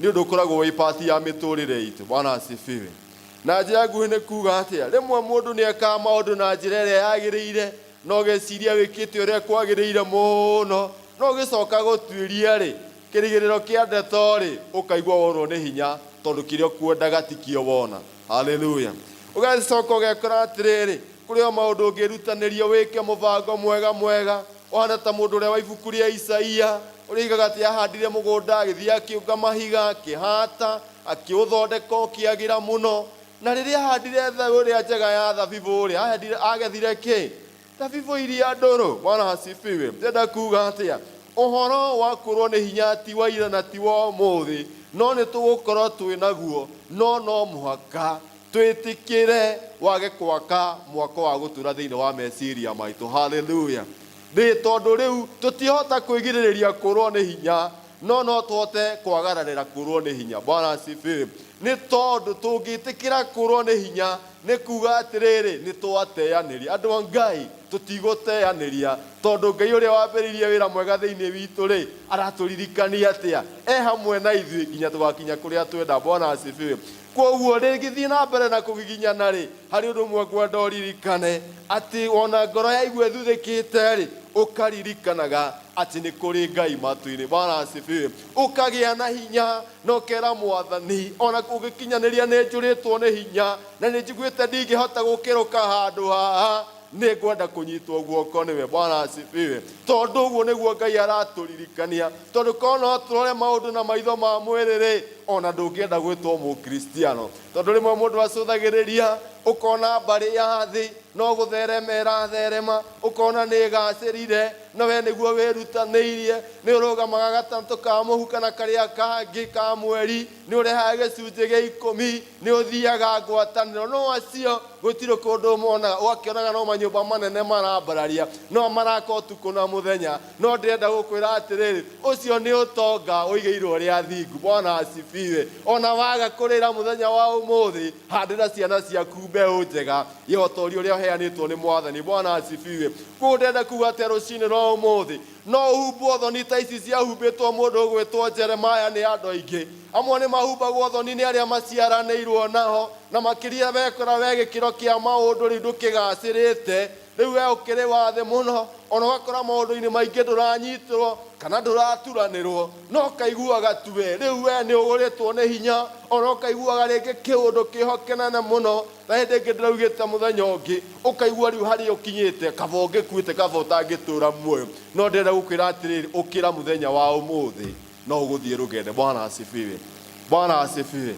nĩ ũndũ ũkoragwo wĩ part ya mĩtũrĩre itũ. Bwana asifiwe. Na njĩra nguhĩ nĩ kuga atĩa? Rĩmwe mũndũ nĩ ekaga maũndũ na njĩra ĩrĩa yagĩrĩire na ũgeciria wĩkĩte ũrĩa kwagĩrĩire mũno, no ũgĩcoka gũtuĩria-rĩ, kĩrigĩrĩro kĩa ndeto-rĩ, ũkaigua worwo nĩ hinya tondũ kĩrĩa ũkwendaga tikĩo wona. Haleluya. Ũgacoka ũgekora atĩrĩrĩ, kũrĩ o maũndũ ũngĩrutanĩria wĩke mũbango mwega mwega, ũhana ta mũndũ ũrĩa wa ibuku rĩa Isaia, ũrĩa oigaga atĩ ahandire mũgũnda, agĩthiĩ akĩũnga mahiga, akĩhata, akĩũthondeka ũkĩagĩra mũno. Na rĩrĩa ahandire mbeũ ĩrĩa njega ya thabibũ-rĩ, ahandire, agethire kĩ? Thabibũ iria ndũrũ. Bwana asifiwe. Ndĩrenda kuga atĩa? Ũhoro wa kũrwo nĩ hinya ti wa ira na ti wa ũmũthĩ, no nĩ tũgũkorwo twĩ naguo, no no mũhaka twĩtĩkĩre wage gwaka mwako wa gũtũra thĩinĩ wa meciria maitũ. Haleluya. Nĩ tondũ rĩu tũtihota kwĩgirĩrĩria kũrwo nĩ hinya, No no tũhote kwagararĩra kũrwo nĩ hinya. Bwana asifiwe. Nĩ tondũ tũngĩtĩkĩra kũrwo nĩ hinya nĩ kuga atĩrĩrĩ, nĩ twateanĩria. Andũ a Ngai, tũtigũteanĩria, tondũ Ngai ũrĩa wambĩrĩirie wĩra mwega thĩinĩ witũ rĩ, aratũririkania atĩa? E hamwe na ithuĩ nginya tũgakinya kũrĩa twenda. Bwana asifiwe. Kwoguo rĩgĩthiĩ na mbere na kũgiginyana rĩ, harĩ ũndũ ũmwe ngwenda ũririkane, atĩ ona ngoro yaigua ĩthuthĩkĩte rĩ, ũkaririkanaga atĩ nĩ kũrĩ Ngai matu-inĩ. Bwana asifiwe. Ũkagĩa na hinya na ũkera Mwathani, ona kũngĩkinyanĩria nĩ njũrĩtwo nĩ hinya na nĩ njiguĩte ndingĩhota gũkĩrũka handũ haha, nĩ ngwenda kũnyitwo guoko nĩwe. Bwana asifiwe. Tondũ ũguo nĩguo Ngai aratũririkania. Tondũ korwo no tũrore maũndũ na maitho ma mwĩrĩ rĩ, ona ndũngĩenda gwĩtwo Mũkristiano. Tondũ rĩmwe mũndũ acũthagĩrĩria, ũkona mbarĩ ya thĩ no gũtherema ĩratherema, ũkona nĩ ĩgacĩrire, no we nĩguo wĩrutanĩirie, nĩ ũrũgamaga gatatũ ka mũhu kana karĩa kangĩ ka mweri, nĩ ũrehaga gĩcunjĩ gĩa ikũmi, nĩ ũthiaga ngwatanĩro, no acio gũtirĩ kũndũ monaga, ũgakĩonaga no manyũmba manene marambararia, no maraka ũtukũ na mũthenya. No ndĩrenda gũkwĩra atĩrĩrĩ, ũcio nĩ ũtonga ũigĩirwo arĩa athingu. Bwana asifiwe. Ona waga kũrĩra mũthenya wa ũmũthĩ, handĩra ciana ciaku mbeũ njega ya ũtoria ũrĩa ũheanĩtwo nĩ Mwathani. Bwana asifiwe. Koguo ndĩrenda kuga atĩa rũcinĩ rwa ũmũthĩ, no ũhumbwo thoni ta ici ciahumbĩtwo mũndũ ũgwĩtwo Jeremiah nĩ andũ aingĩ. Amwe nĩ mahumbagwo thoni nĩ arĩa maciaranĩirwo nao, na makĩria wekora we gĩkĩro kĩa maũndũ rĩu ndũkĩgacĩrĩte, rĩu we ũkĩrĩ wa thĩ mũno, ona ũgakora maũndũ-inĩ maingĩ ndũranyitwo kana ndũraturanĩrwo, no ũkaiguaga tu we rĩu we nĩ ũgũrĩtwo nĩ hinya, ona ũkaiguaga rĩngĩ kĩũndũ kĩho kĩnene mũno. Na hĩndĩ ĩngĩ ndĩraugĩte mũthenya ũngĩ, ũkaigua rĩu harĩa ũkinyĩte, kaba ũngĩkuĩte, kaba ũtangĩtũra muoyo. No ndĩrenda gũkwĩra atĩrĩrĩ, ũkĩra mũthenya wa ũmũthĩ, no ũgũthiĩ rũgendo. Bwana asifiwe. Bwana asifiwe.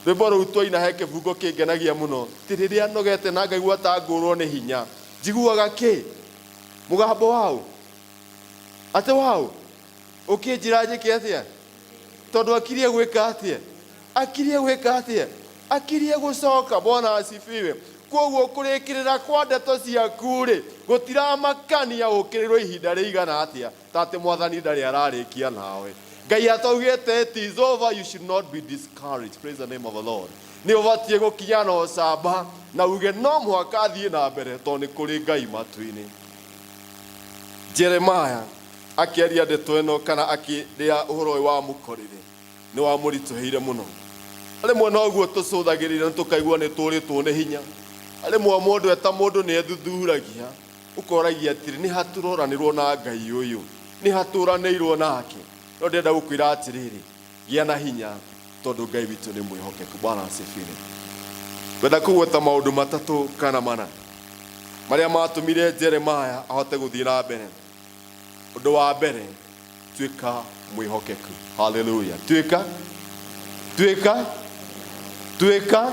Rwĩmbo rũu twaina he kĩbungo kĩngenagia mũno, ti rĩrĩa nogete na ngaigua ta ngũrwo nĩ hinya, njiguaga kĩ? Mũgambo waũ? Atĩ waũ? Ũkĩnjĩra njĩke atĩa? Tondũ akirie gwĩka atĩa? Akirie gwĩka atĩa? Akirie gũcoka. Bwana asifiwe. Kwoguo kũrĩkĩrĩra kwa ndeto ciaku rĩ, gũtiramakania ũkĩrĩrwo ihinda rĩigana atĩa, ta atĩ Mwathani ndarĩ ararĩkia nawe. Ngai ataugĩte it is over, you should not be discouraged. Praise the name of the Lord. Nĩ ũbatiĩ gũkinya na ũcamba na uge no mũhaka thiĩ na mbere tondũ nĩ kũrĩ Ngai matu-inĩ. Jeremiah akĩaria ndeto ĩno kana akĩrĩa ũhoro ũyũ wamũkorire nĩ wamũritũhĩire mũno. Rĩmwe noguo tũcũthagĩrĩria na tũkaigua nĩ tũrĩtwo nĩ hinya. Rĩmwe mũndũ eta mũndũ nĩ ethuthuragia, ũkoragia atĩrĩ, nĩ hatũroranĩrwo na Ngai ũyũ, nĩ hatũranĩirwo nake. No ndĩrenda gũkwĩra atĩrĩrĩ, gĩa na hinya tondũ Ngai witũ nĩ mwĩhokeku. Bwana asifiwe. Ngwenda kũgweta maũndũ matatũ kana mana marĩa matũmire Jeremiah ahote gũthiĩ na mbere. Ũndũ wa mbere, tuĩka mwĩhokeku. Haleluya. Tuĩka, tuĩka, tuĩka,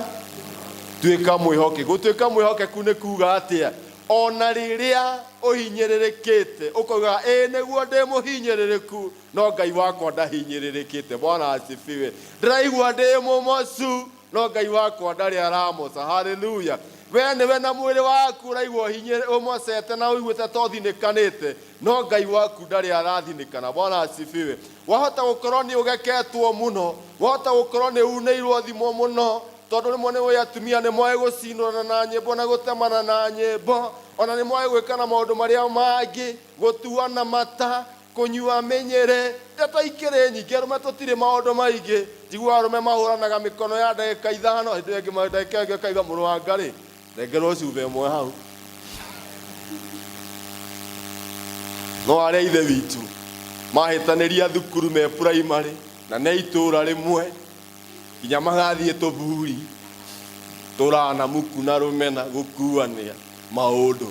tuĩka mwĩhokeku. Gũtuĩka mwĩhokeku nĩ kuga atĩa? Ona rĩrĩa ũhinyĩrĩrĩkĩte ũkauga ĩĩ nĩguo ndĩ mũhinyĩrĩrĩku, no Ngai wakwa ndahinyĩrĩrĩkĩte. Bwana asifiwe. Ndĩraigua ndĩ mũmocu, no Ngai wakwa ndarĩ aramoca. Haleluya. We nĩwe na mwĩrĩ waku ũraigua ũmocete na ũiguĩte ta ũthinĩkanĩte, no Ngai waku ndarĩ arathinĩkana. Bwana asifiwe. Wahota gũkorwo nĩ ũgeketwo mũno, wahota gũkorwo nĩ unĩirwo thimo mũno, tondũ rĩmwe nĩ ũĩ atumia nĩ moĩ gũcinũrana na nyĩmbo na gũtemana na nyĩmbo, ona nĩ moĩ gwĩkana maũndũ marĩa mangĩ, gũtuana mata, kũnyua mĩnyĩrĩ, ndeto ikĩrĩ nyingĩ. Arũme tũtirĩ maũndũ maingĩ, njiguaga arũme mahũranaga mĩkono ya ndagĩka ithano, hĩndĩ ĩyo ĩngĩ ndagĩka ĩngĩ ũkaigua mũrũ wa Ngarĩ, nengerwo cuba ĩmwe hau. No arĩa ithe witũ mahĩtanĩria thukuru me primary na nĩ itũra rĩmwe, nginya magathiĩ tũburi tũrana muku na rũmena gũkuania maũndũ.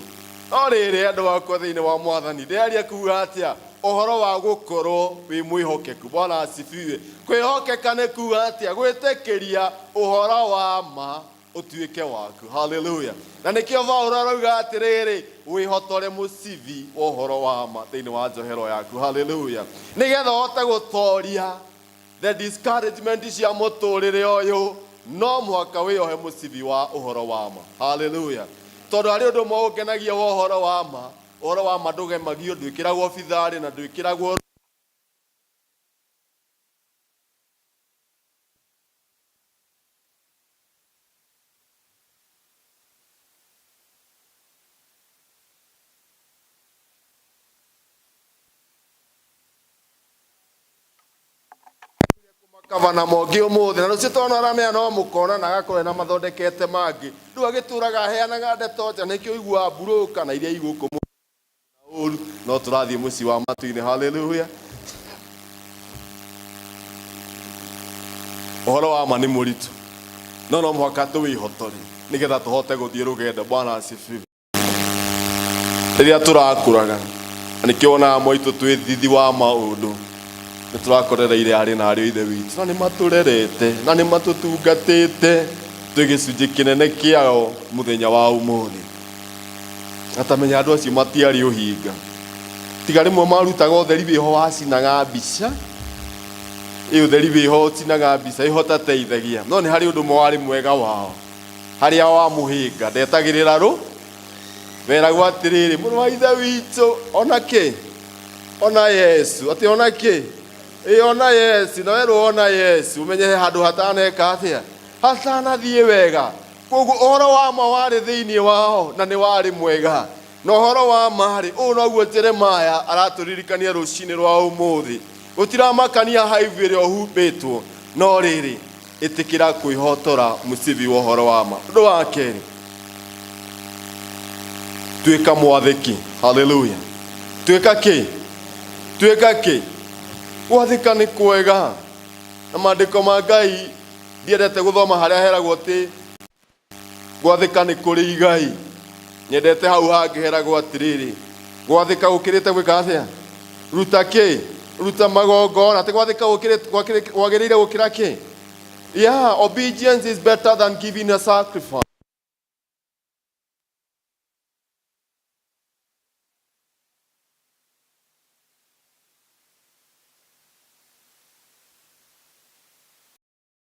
No rĩrĩ, andũ akwa thĩinĩ wa Mwathani, ndĩraria kuga atĩa ũhoro wa gũkorwo wĩ mwĩhokeku? Bwana asifiwe. Kwĩhokeka nĩ kuga atĩa? Gwĩtĩkĩria ũhoro wa ma ũtuĩke waku. Haleluya. Na nĩkĩo Paulo arauga atĩrĩrĩ, wĩhotore mũcibi wa ũhoro wa ma thĩinĩ wa njohero yaku. Haleluya. Nĩgetha ũhote gũtoria the discouragement cia mũtũrĩre ũyũ, no mũhaka wĩyohe mũcibi wa ũhoro wa ma. Haleluya. Tondũ harĩ ũndũ ũmwe ũngenagia wa ũhoro wa ma, ũhoro wa ma ndũgemagio, ndwĩkĩragwo bitharĩ na ndwĩkĩragwo. Gavana Mwangi ũmũthĩ na rũciũ twana aramea no mũkona na agakorwo na mathondekete mangĩ rĩu agĩtũraga aheanaga ndeto nja nĩkĩo ũiguaga mburũka na iria igũkũ ũru no tũrathiĩ mũciĩ wa matu-inĩ. Haleluya. Ũhoro wa ma nĩ mũritũ no no mũhaka tũwĩhotore nĩgetha tũhote gũthiĩ rũgendo. Bwana asifiwe. Rĩrĩa tũrakũraga na nĩkĩo wonaga mwaitũ twĩ thithi wa maũndũ nĩ tũrakorereire arĩ na ariũ a ithe witũ na nĩ matũrerete na nĩ matũtungatĩte twĩ gĩcunjĩ kĩnene kĩao mũthenya wa ũmũthĩ. Atamenya andũ acio matiarĩ ũhinga tiga rĩmwe marutaga ũtheri wĩho wacinaga mbica ĩ ũtheri wĩho ũcinaga mbica ĩhotateithagia no nĩ harĩ ũndũ ũmwe warĩ mwega wao harĩa wamũhĩnga ndetagĩrĩra rũ weragwo atĩrĩrĩ mũrũ wa ithe witũ ona kĩ ona Yesu atĩ ona kĩ ĩ ona Yesu na werwo ona Yesu ũmenye he handũ hataneka atĩa hatanathiĩ wega. Koguo ũhoro wa ma warĩ thĩinĩ wao na nĩ warĩ mwega na ũhoro wa ma rĩ ũũ noguo Jeremiah aratũririkania rũcinĩ rwa ũmũthĩ. Gũtiramakania haibu ĩrĩa ũhumbĩtwo no rĩrĩ ĩtĩkĩra kwĩhotora mũcibi wa ũhoro wa ma. Ũndũ wa kerĩ, tuĩka mwathĩki. Haleluya. Tuĩka kĩ? Tuĩka kĩ? Gwathĩka nĩ kwega na maandĩko ma Ngai ndiendete gũthoma harĩa heragwo atĩ gwathĩka nĩ kũrĩ igai. Nyendete hau hangĩ heragwo atĩrĩrĩ gwathĩka gũkĩrĩte gwĩka atĩa? Ruta kĩ? Ruta magongona. Atĩ gwathĩka kwagĩrĩire gũkĩra kĩ? Yeah, obedience is better than giving a sacrifice.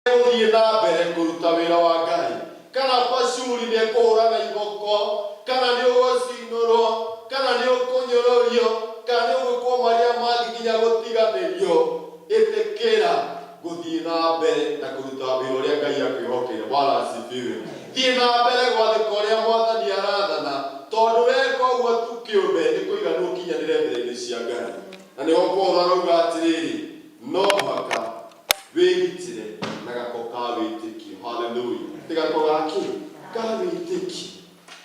Gũthiĩ na mbere kũruta wĩra wa Ngai kana Pashuri nĩ ekũhũra na iboko kana nĩ ũgũcinũrwo kana nĩ ũkũnyũrũrio kana nĩ ũgwĩkwo marĩa mangĩ nginya gũtiganĩrio. Ĩtĩkĩra gũthiĩ na mbere na kũruta wĩra ũrĩa Ngai akwĩhokeire. Bwana asifiwe. Thiĩ na mbere gwathĩka ũrĩa Mwathani arathana tondũ weka ũguo tu kĩũmbe nĩ kũiganwo ũkinyanĩre mbere-inĩ cia Ngai. Na nĩho Paulo arauga atĩrĩrĩ no mũhaka wĩgitĩre na gako ka wĩtĩkio. Haleluya. Ti gako ga kĩ? Ka wĩtĩkio.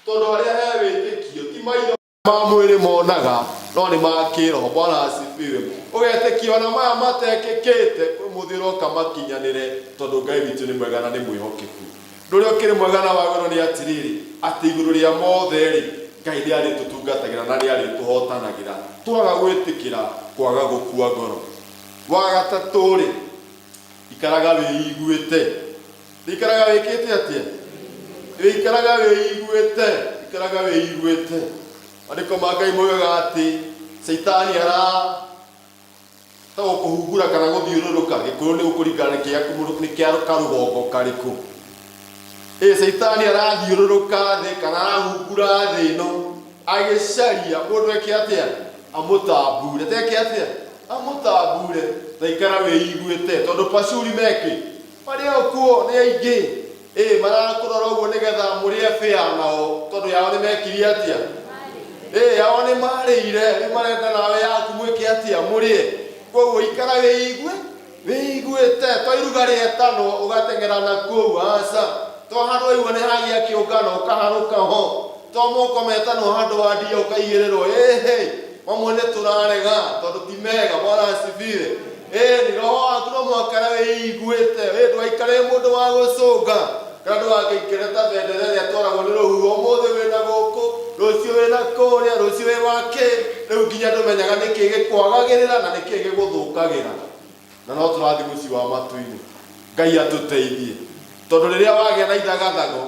Tondũ harĩa he wĩtĩkio ti maitho ma mwĩrĩ monaga no nĩ ma kĩroho. Bwana asifiwe. Ũgetĩkia ona maya matekĩkĩte kwĩ mũthĩ ũroka makinyanĩre tondũ Ngai witũ nĩ mwega na nĩ mwĩhokeku. Ũndũ ũrĩa ũkĩrĩ mwega na wa goro nĩ atĩrĩrĩ atĩ igũrũ rĩa mothe rĩ Ngai nĩ arĩtũtungatagĩra na nĩ arĩtũhotanagĩra twaga gwĩtĩkĩra kwaga gũkua ngoro. Wa gatatũ rĩ ikaraga wĩiguĩte. Ikaraga wĩkĩte atĩa? Ikaraga wĩiguĩte. Ikaraga wĩiguĩte. Maandĩko ma Ngai moigaga atĩ Caitani ara ta gũkũhungura kana gũthiũrũrũka gĩkũyũ nĩ gũkũringana nĩ kĩa karũgongo karĩkũ. Ĩ Caitani arathiũrũrũka thĩ kana arahungura thĩ ĩno agĩcaria mũndũ eke atĩa? Amũtambure. Teke atĩa? Amũtambure. Na ikara wĩiguĩte tondũ Pashuri mekĩ marĩ o kuo nĩ aingĩ. Ĩ marakũrora ũguo nĩgetha mũrĩe bĩa nao tondũ yao nĩ mekirie atĩa? Ĩ yao nĩ marĩire rĩu marenda nawe yaku mwĩke atĩa? Mũrĩe. Koguo ikara wĩiguĩte to iruga rĩetanwo ũgateng'era na kũu aca. To handũ waigua nĩ hagĩa kĩũngano ũkaharũka ho. To moko metanwo handũ wandia ũkaigĩrĩrwo ĩhĩ mamwe nĩ tũrarega tondũ ti mega. Bwana asifiwe. Ĩ ni roho waku no mũhaka wĩiguĩte. Ĩ ndũgaikare mũndũ wa gũcũnga kana ndũgagĩikare ta bendera ĩrĩa ĩtwaragwo nĩ rũhuho. Ũmũthĩ wĩna gũkũ, rũciũ wĩna kũrĩa, rũciũ wĩ wakĩ. Rĩu nginya ndũmenyaga nĩkĩ gĩkwagagĩrĩra na nĩkĩ gĩgũthũkagĩra. Na no tũrathiĩ mũciĩ wa matu-inĩ. Ngai atũteithie tondũ rĩrĩa wagĩa na ithagathago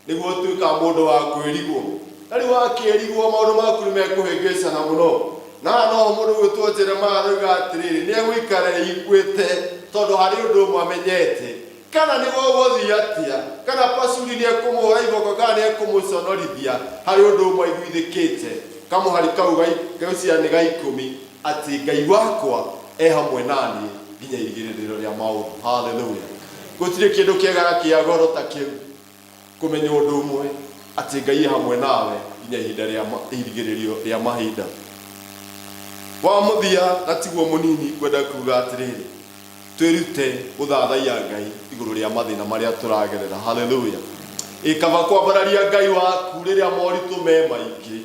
nĩguo ũtuĩkaga mũndũ wa kwĩrigwo. Na rĩu wakĩrigwo maũndũ maku nĩ mekũhĩngĩcana mũno. Na haha noho mũndũ ũgwĩtwo Jeremiah aroiga atĩrĩrĩ nĩ egũikara eiguĩte tondũ harĩ ũndũ ũmwe amenyete kana nĩ gũgũthiĩ atĩa kana Pashuri nĩ ekũmũhũra iboko kana nĩ ekũmũconorithia harĩ ũndũ ũmwe aiguithĩkĩte kamũhari kau gaucia nĩ ga ikũmi atĩ Ngai wakwa e hamwe naniĩ nginya irigĩrĩrio rĩa maũndũ. Haleluya. Gũtirĩ kĩndũ kĩega na kĩa goro ta kĩu kũmenya ũndũ ũmwe atĩ Ngai e hamwe nawe nginya ihinda rĩa irigĩrĩrio rĩa mahinda. Wa mũthia na tiguo mũnini ngwenda kuga atĩrĩrĩ Twĩrute gũthathaiya Ngai igũrũ rĩa mathĩna marĩa tũragerera. Haleluya. Ĩ kaba kwambararia Ngai waku rĩrĩa moritũ me maingĩ,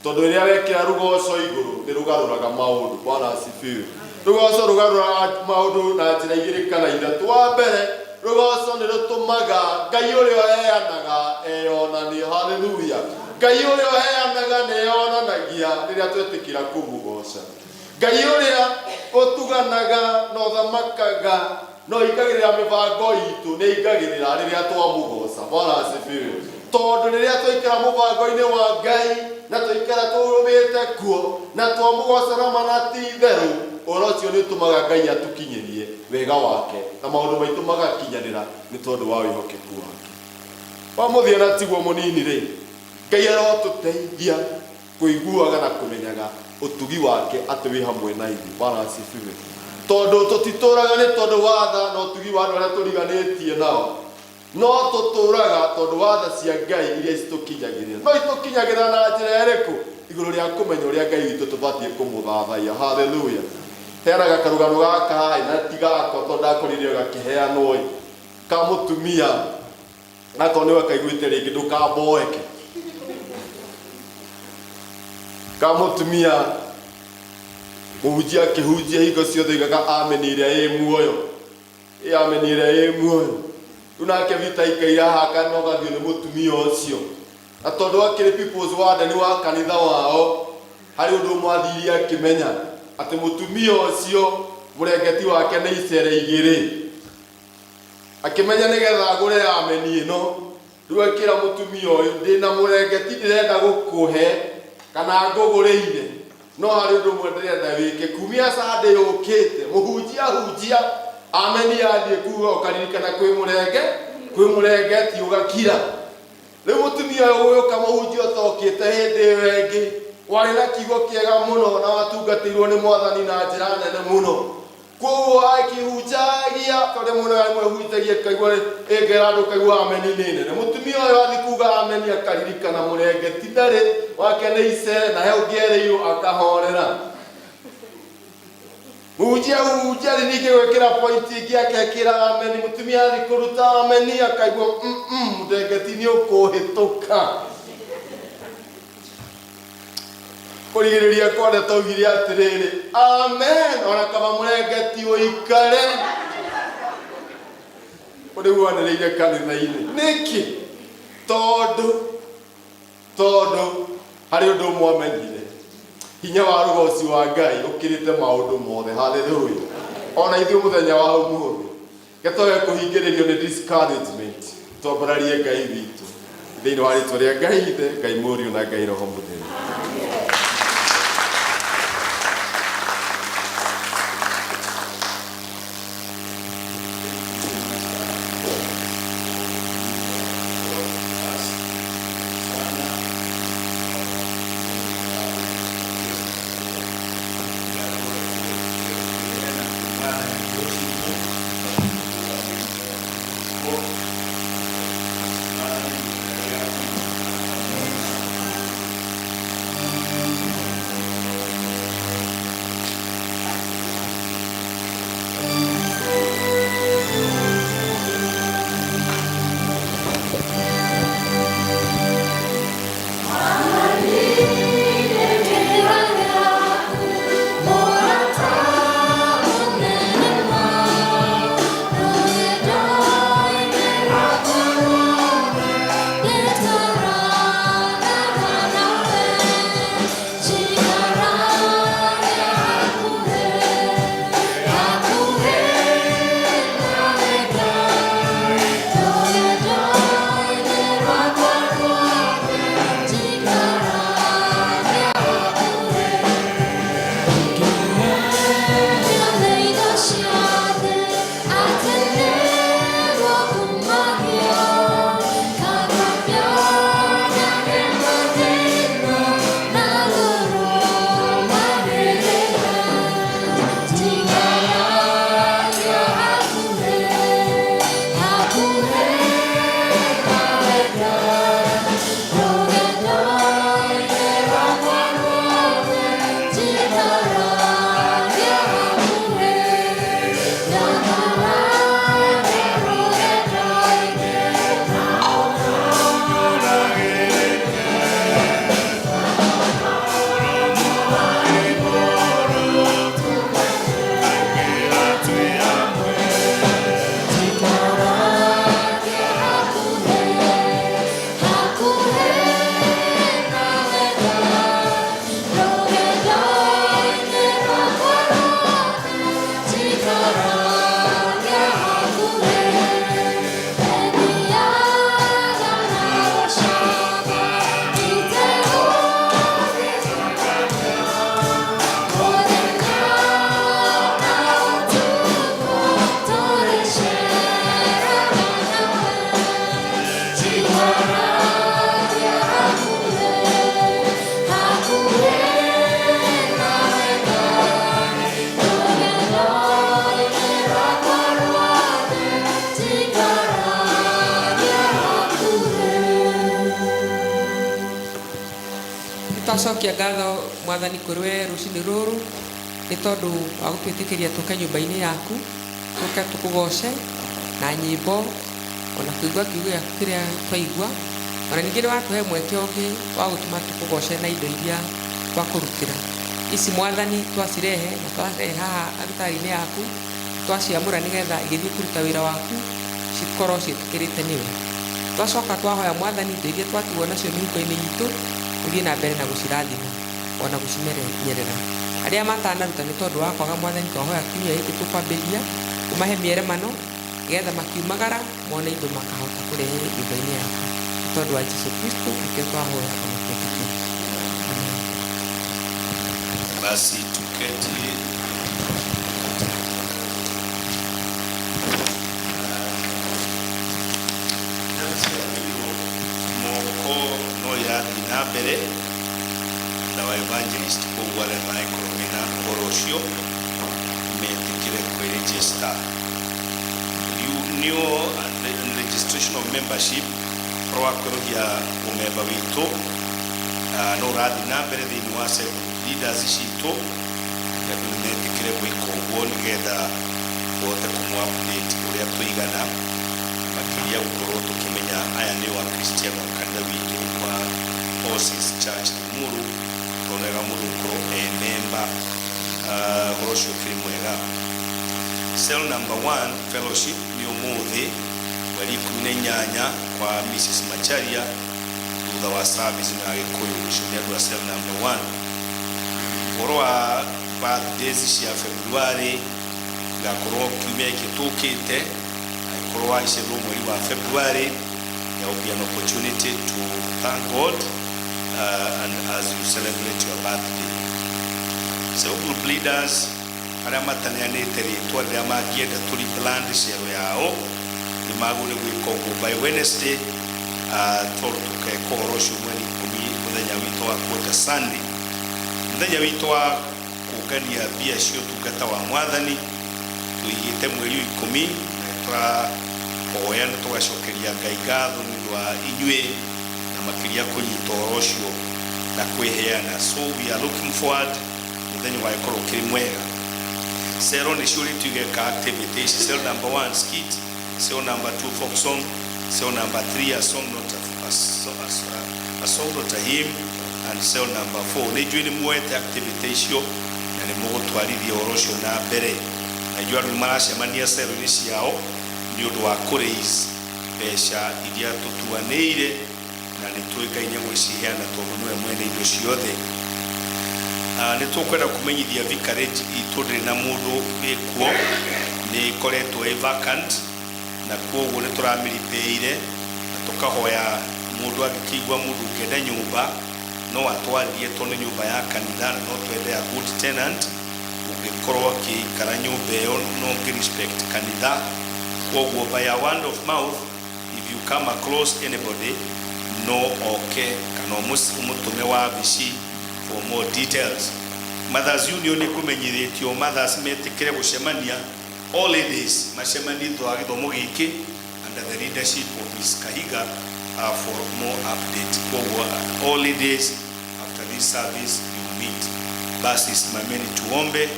tondũ rĩrĩa wekĩra rũgoco igũrũ nĩ rũgarũraga maũndũ. Bwana asifiwe. Rũgoco rũgarũraga maũndũ na njĩra igĩrĩ kana ithatũ. Wa mbere, rũgoco nĩ rũtũmaga Ngai ũrĩa ũheanaga eyonanie. Haleluya. Ngai ũrĩa ũheanaga nĩ eyonanagia rĩrĩa twetĩkĩra kũmũgoca. Ngai ũrĩa ũtuganaga na ũthamakaga na ũingagĩrĩra mĩbango itũ nĩ aingagĩrĩra rĩrĩa twamũgoca. Bwana asifiwe. Tondũ rĩrĩa twaikara mũbango-inĩ wa Ngai na twaikara tũrũmĩte kuo na twamũgoca na ma na ti itherũ, ũhoro ũcio nĩ ũtũmaga Ngai atũkinyĩrie wega wake na maũndũ maitũ magakinyanĩra nĩ tondũ wa wĩhokeku wake. Wa mũthia na tiguo mũnini rĩ, Ngai arotũteithia kũiguaga na kũmenyaga ũtugi wake atĩ wĩ hamwe na ithuĩ. Bwana asifiwe. Tondũ tũtitũraga nĩ tondũ wa tha na ũtugi wa andũ arĩa tũriganĩtie nao, no tũtũraga tondũ wa tha cia Ngai iria citũkinyagĩrĩra. No itũkinyagĩrĩra na njĩra ĩrĩkũ? Igũrũ rĩa kũmenya ũrĩa Ngai witũ tũbatiĩ kũmũthathaiya. Haleluya. Heanaga karũgano gaka ĩ, na ti gakwa tondũ ndakorire gakĩheanwo ĩ, ka mũtumia. Akorwo nĩwe kaiguĩte rĩngĩ ndũkamboeke. Ka mũtumia mũhunjia akĩhunjia hingo ciothe oigaga ameni ĩrĩa ĩ muoyo. Ĩ ameni ĩrĩa ĩ muoyo. Rĩu nake Vita aikaire haha akanogagio nĩ mũtumia ũcio. Na tondũ akĩrĩ people's warden wa kanitha wao, harĩ ũndũ ũmwe athire akĩmenya atĩ mũtumia ũcio mũrengeti wake nĩ icere igĩrĩ. Akĩmenya nĩgetha agũre ameni ĩno. Rĩu akĩra mũtumia ũyũ, ndĩna mũrengeti ndĩrenda gũkũhe kana ngũgũrĩire, no harĩ ũndũ ũmwe ndĩrenda wĩke. Kumia Sunday yũkĩte, mũhunjia hunjia, ameni yathiĩ kuga ũkaririkana kwĩ mũrenge, kwĩ mũrengeti ũgakira. Rĩu mũtumia ũyũ gũgĩũka mũhunjia ũtokĩte hĩndĩ ĩyo ĩngĩ, warĩ na kiugo kĩega mũno na watungatĩirwo nĩ Mwathani na njĩra nene mũno. Kwoguo akĩhunjagia, tondũ rĩmwe na rĩmwe hunjagia kaigua ĩngera andũ kaigua ameni nĩ nene. Mũtumia ũyũ athiĩ kuga ameni akaririkana mũrengeti ndarĩ wake nĩ icere na he ũngĩ erĩirwo akahorera. Mũhunjia hunjia athiĩ ningĩ gwĩkĩra point ĩngĩ akekĩra ameni. Mũtumia athiĩ kũruta ameni akaigua mũrengeti nĩ ũkũhĩtũka. Kũrigĩrĩria kwa ndeto augire atĩrĩrĩ, amen, ona kaba mũrengeti ũikare ũrĩu wanĩrĩire kanitha-inĩ. Nĩkĩ? Tondũ tondũ harĩ ũndũ ũmwe amenyire, hinya wa rũgoci wa Ngai ũkĩrĩte maũndũ mothe. Haleluya! Ona ithuĩ mũthenya wa ũmũthĩ Reke twage kũhingĩrĩrio nĩ discouragement, twambararie Ngai witũ thĩinĩ wa rĩtwa rĩa Ngai Ithe, Ngai Mũriũ na Ngai Roho Mũtheru. Twacokia ngatho Mwathani kũrĩ we rũcinĩ rũrũ nĩ tondũ wa gũtwĩtĩkĩria tũke nyũmba-inĩ yaku, tũke tũkũgoce na nyĩmbo ona kũigua kiugo gĩaku kĩrĩa twaigua. Ona ningĩ nĩ watũhe mweke ũngĩ wa gũtũma tũkũgoce na indo iria twakũrutĩra. Ici Mwathani twacirehe na twarehe haha altarĩ-inĩ yaku, twaciamũra nĩgetha igĩthiĩ kũruta wĩra waku cikorwo ciĩtĩkĩrĩte nĩwe. Twacoka twahoya Mwathani indo iria twatigwo nacio mĩhuko-inĩ itũ ũthiĩ na mbere na gũcirathima ona gũcimenyerera. Arĩa matanaruta nĩ tondũ wa kwaga Mwathani, twahoya kiumia gĩkĩ tũkwambĩrĩria ũmahe mĩeremano nĩgetha makiumagara mone indo makahota kũrehe nyũmba-inĩ yaku. Nĩ tondũ wa Jesu Kristo nĩkĩo twahoya ona twetĩkia. Amen. Basi tuketi. Moko no irathiĩ na mbere na wa evangelist, koguo arĩa mangĩkorwo mena ũhoro ũcio metĩkĩre kwĩregister. New registration of membership, ũhoro wa kwerũhia ũmemba witũ no ũrathiĩ na mbere thĩinĩ wa cell leaders citũ. Andũ nĩ metĩkĩre gwĩka ũguo nĩgetha tũhote kũmũ update ũrĩa tũigana, makĩria gũkorwo tũkĩmenya aya nĩo Akristiano a kanitha witũ wa All Saints Church Limuru, tondũ wega mũndũ gũkorwo e memba. Ũhoro ũcio ũkĩrĩ mwega. Cell number 1 fellowship nĩ ũmũthĩ mweri 18 kwa Mrs Macharia thutha wa service ya Gĩkũyũ. Ũcio nĩ andũ a cell number 1. Ũhoro wa birthdays cia February igakorwo kiumia gĩkĩ tũkĩte. Angĩkorwo waciarwo mweri wa February, there will be an opportunity to thank God and as you celebrate your birthday. Cell group leaders arĩa mataneanĩte rĩtwa rĩrĩa mangĩenda tũ rebrand cero yao nĩ magũrĩ gwĩka ũguo by Wednesday, tondũ tũkeka ũhoro ũcio mweri 10, mũthenya witũ wa quarter Sunday, mũthenya witũ wa kũngania mbia cia ũtungata wa Mwathani tũigĩte mweri 10. Na tũrahoya na tũgacokeria Ngai ngatho nĩ ũndũ wa inyuĩ na makĩria kũnyita ũhoro ũcio na kwĩheana. So we are looking forward mũthenya ũgagĩkorwo ũkĩrĩ mwega. Cero nĩ ciũrĩtio igeka activities: cell number 1 skit, cell number 2 folk song, cell number 3 a song not a song not a hymn, and cell number 4. Nĩ njũĩ nĩ muoete activity icio na nĩ mũgũtwarithia ũhoro ũcio na mbere, na njũĩ andũ nĩ maracemania cero-inĩ ciao nĩ ũndũ wa kũraise mbeca iria tũtuanĩire, na nĩ tũĩ Ngai nĩ egũciheana tondũ nĩwe mwene indo ciothe. Nĩ tũkwenda kũmenyithia vicarage itũ ndĩrĩ na mũndũ wĩkuo, nĩ ĩkoretwo ĩ vacant, na koguo nĩ tũramĩripĩire na tũkahoya mũndũ angĩkĩigua mũndũ ũngĩenda nyũmba no atwarĩrie, tondũ nĩ nyũmba ya kanitha na no twende a good tenant ũngĩkorwo akĩikara nyũmba ĩyo no ũngĩ respect kanitha. Koguo by a word of mouth, if you come across anybody, no oke kana ũmũtũme wabici for more details. Mothers Union nĩ kũmenyithĩtio mothers metĩkĩre gũcemania, all ladies macemanie thutha wa gĩthomo gĩkĩ under the leadership of Ms. Kahiga for more update. Koguo all ladies, after this service you meet. Basi simameni tuombe.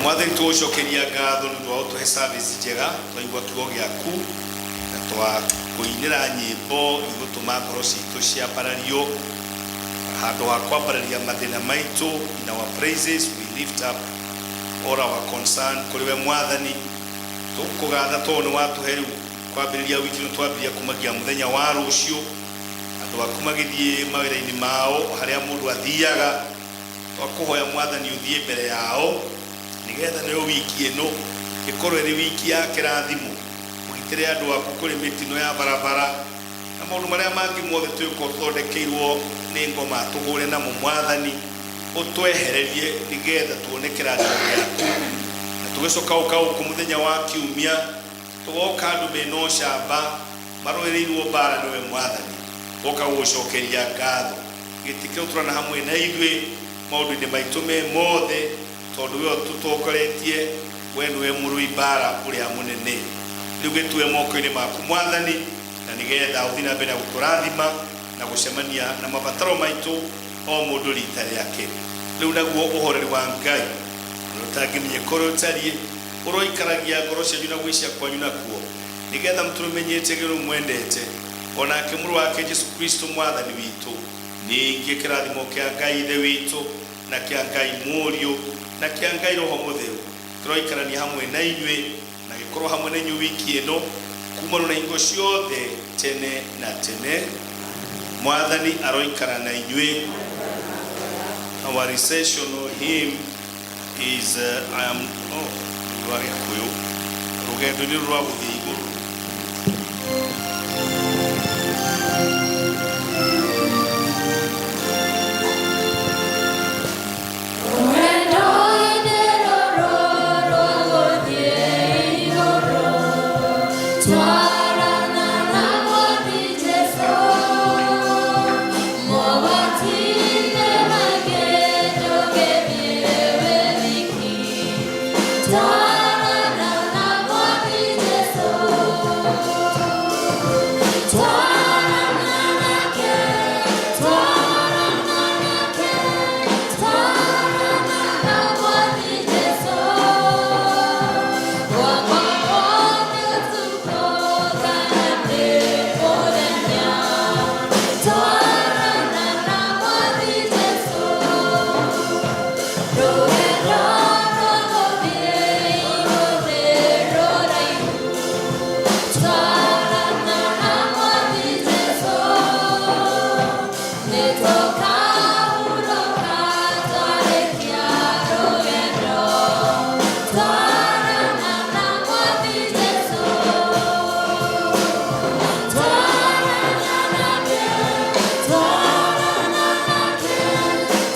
Mwathani, tũgũcokeria ngatho nĩ ũndũ wa gũtũhe service njega. Twaigua kiugo gĩaku na twakũinĩra nyĩmbo igũtũma ngoro citũ ciambarario. Handũ ha kwambararia mathĩna maitũ, in our praises we lift up all our concern kũrĩ we. Mwathani, tũkũgatha tondũ nĩ watũhe rĩu kwambĩrĩria wiki nĩ twambĩrĩria kumagia mũthenya wa rũciũ, andũ aku magĩthiĩ mawĩra-inĩ mao harĩa mũndũ athiaga. Twakũhoya Mwathani ũthiĩ mbere yao nĩgetha nayo wiki ĩno ĩkorwo ĩrĩ wiki ya kĩrathimo. Ũgitĩre andũ aku kũrĩ mĩtino ya barabara na maũndũ marĩa mangĩ mothe twĩkorwo tũthondekeirwo nĩ ngoma tũhũre namo. Mwathani, ũtwehererie nĩgetha tuone kĩrathimo gĩaku, na tũgĩcoka ũka gũkũ mũthenya wa kiumia tũgoka andũ mena ũcamba marũĩrĩirwo mbara nĩwe. Mwathani, woka gũgũcokeria ngatho. Gĩtĩkĩre ũtũrana hamwe na ithuĩ maũndũ-inĩ maitũ me mothe, tondũ we ũtũtongoretie, we nĩwe mũrũi mbara ũrĩa mũnene. Rĩu gĩtue moko-inĩ maku, Mwathani, na nĩgetha ũthiĩ na mbere na gũtũrathima. Na gũcemania na mabataro maitũ o mũndũ rita rĩake. Rĩu naguo ũhoreri wa Ngai ũrĩa ũtangĩmenyeka ũrĩa ũtariĩ ũroikaragia ngoro cianyu na gwĩcia kwanyu nakuo, nĩgetha mũtũmenyete gĩrũ mwendete onake mũrũ wake Jesu Kristo mwathani witũ. Ningĩ kĩrathimo kĩa Ngai Ithe witũ na kĩa Ngai Mũriũ na kĩa Ngai Roho Mũtheru kĩroikarania hamwe na inyuĩ na gĩkorwo hamwe na inyuĩ wiki ĩno kuma rĩu na hingo ciothe tene na tene. Mwathani aroikara na inyuĩ. Our recessional hymn is I am, oh, rwa Gĩkũyũ, rũgendo-inĩ rwa gũthiĩ igũrũ. Rũgendo-inĩ rũrũ rwa gũthiĩ igũrũ, twarana na Mwathi Jesũ. Mogwati-inĩ maingĩ ndũngĩthiĩ wĩ wiki, twarana na Mwathi Jesũ. Twarana nake, twarana nake, twarana na Mwathi Jesũ. Gwakorwo nĩ ũtukũ kana nĩ mũthenya, twarana na Mwathi Jesũ. Rũgendo rwa gũthiĩ igũrũ nĩ rũraihu, twarana na Mwathi Jesũ. Nĩtũkahurũka twarĩkia rũgendo, twarana na Mwathi Jesũ. Twarana nake, twarana nake,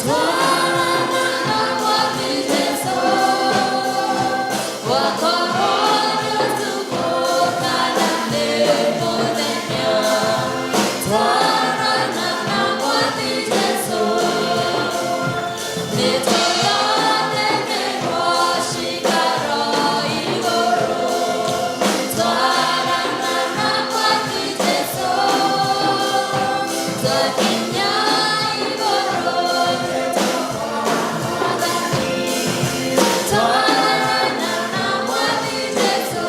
twarana na Mwathi Jesũ. Gwakorwo nĩ ũtukũ kana nĩ mũthenya, twarana na Mwathi Jesũ. Nĩtũgatenerwo ciikaro igũrũ, twarana na Mwathi Jesũ. Twakinya igũrũ nĩtũkona, twarana na Mwathi Jesũ.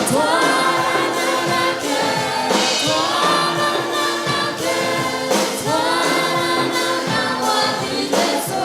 Twarana nake, twarana nake, twarana na Mwathi Jesũ.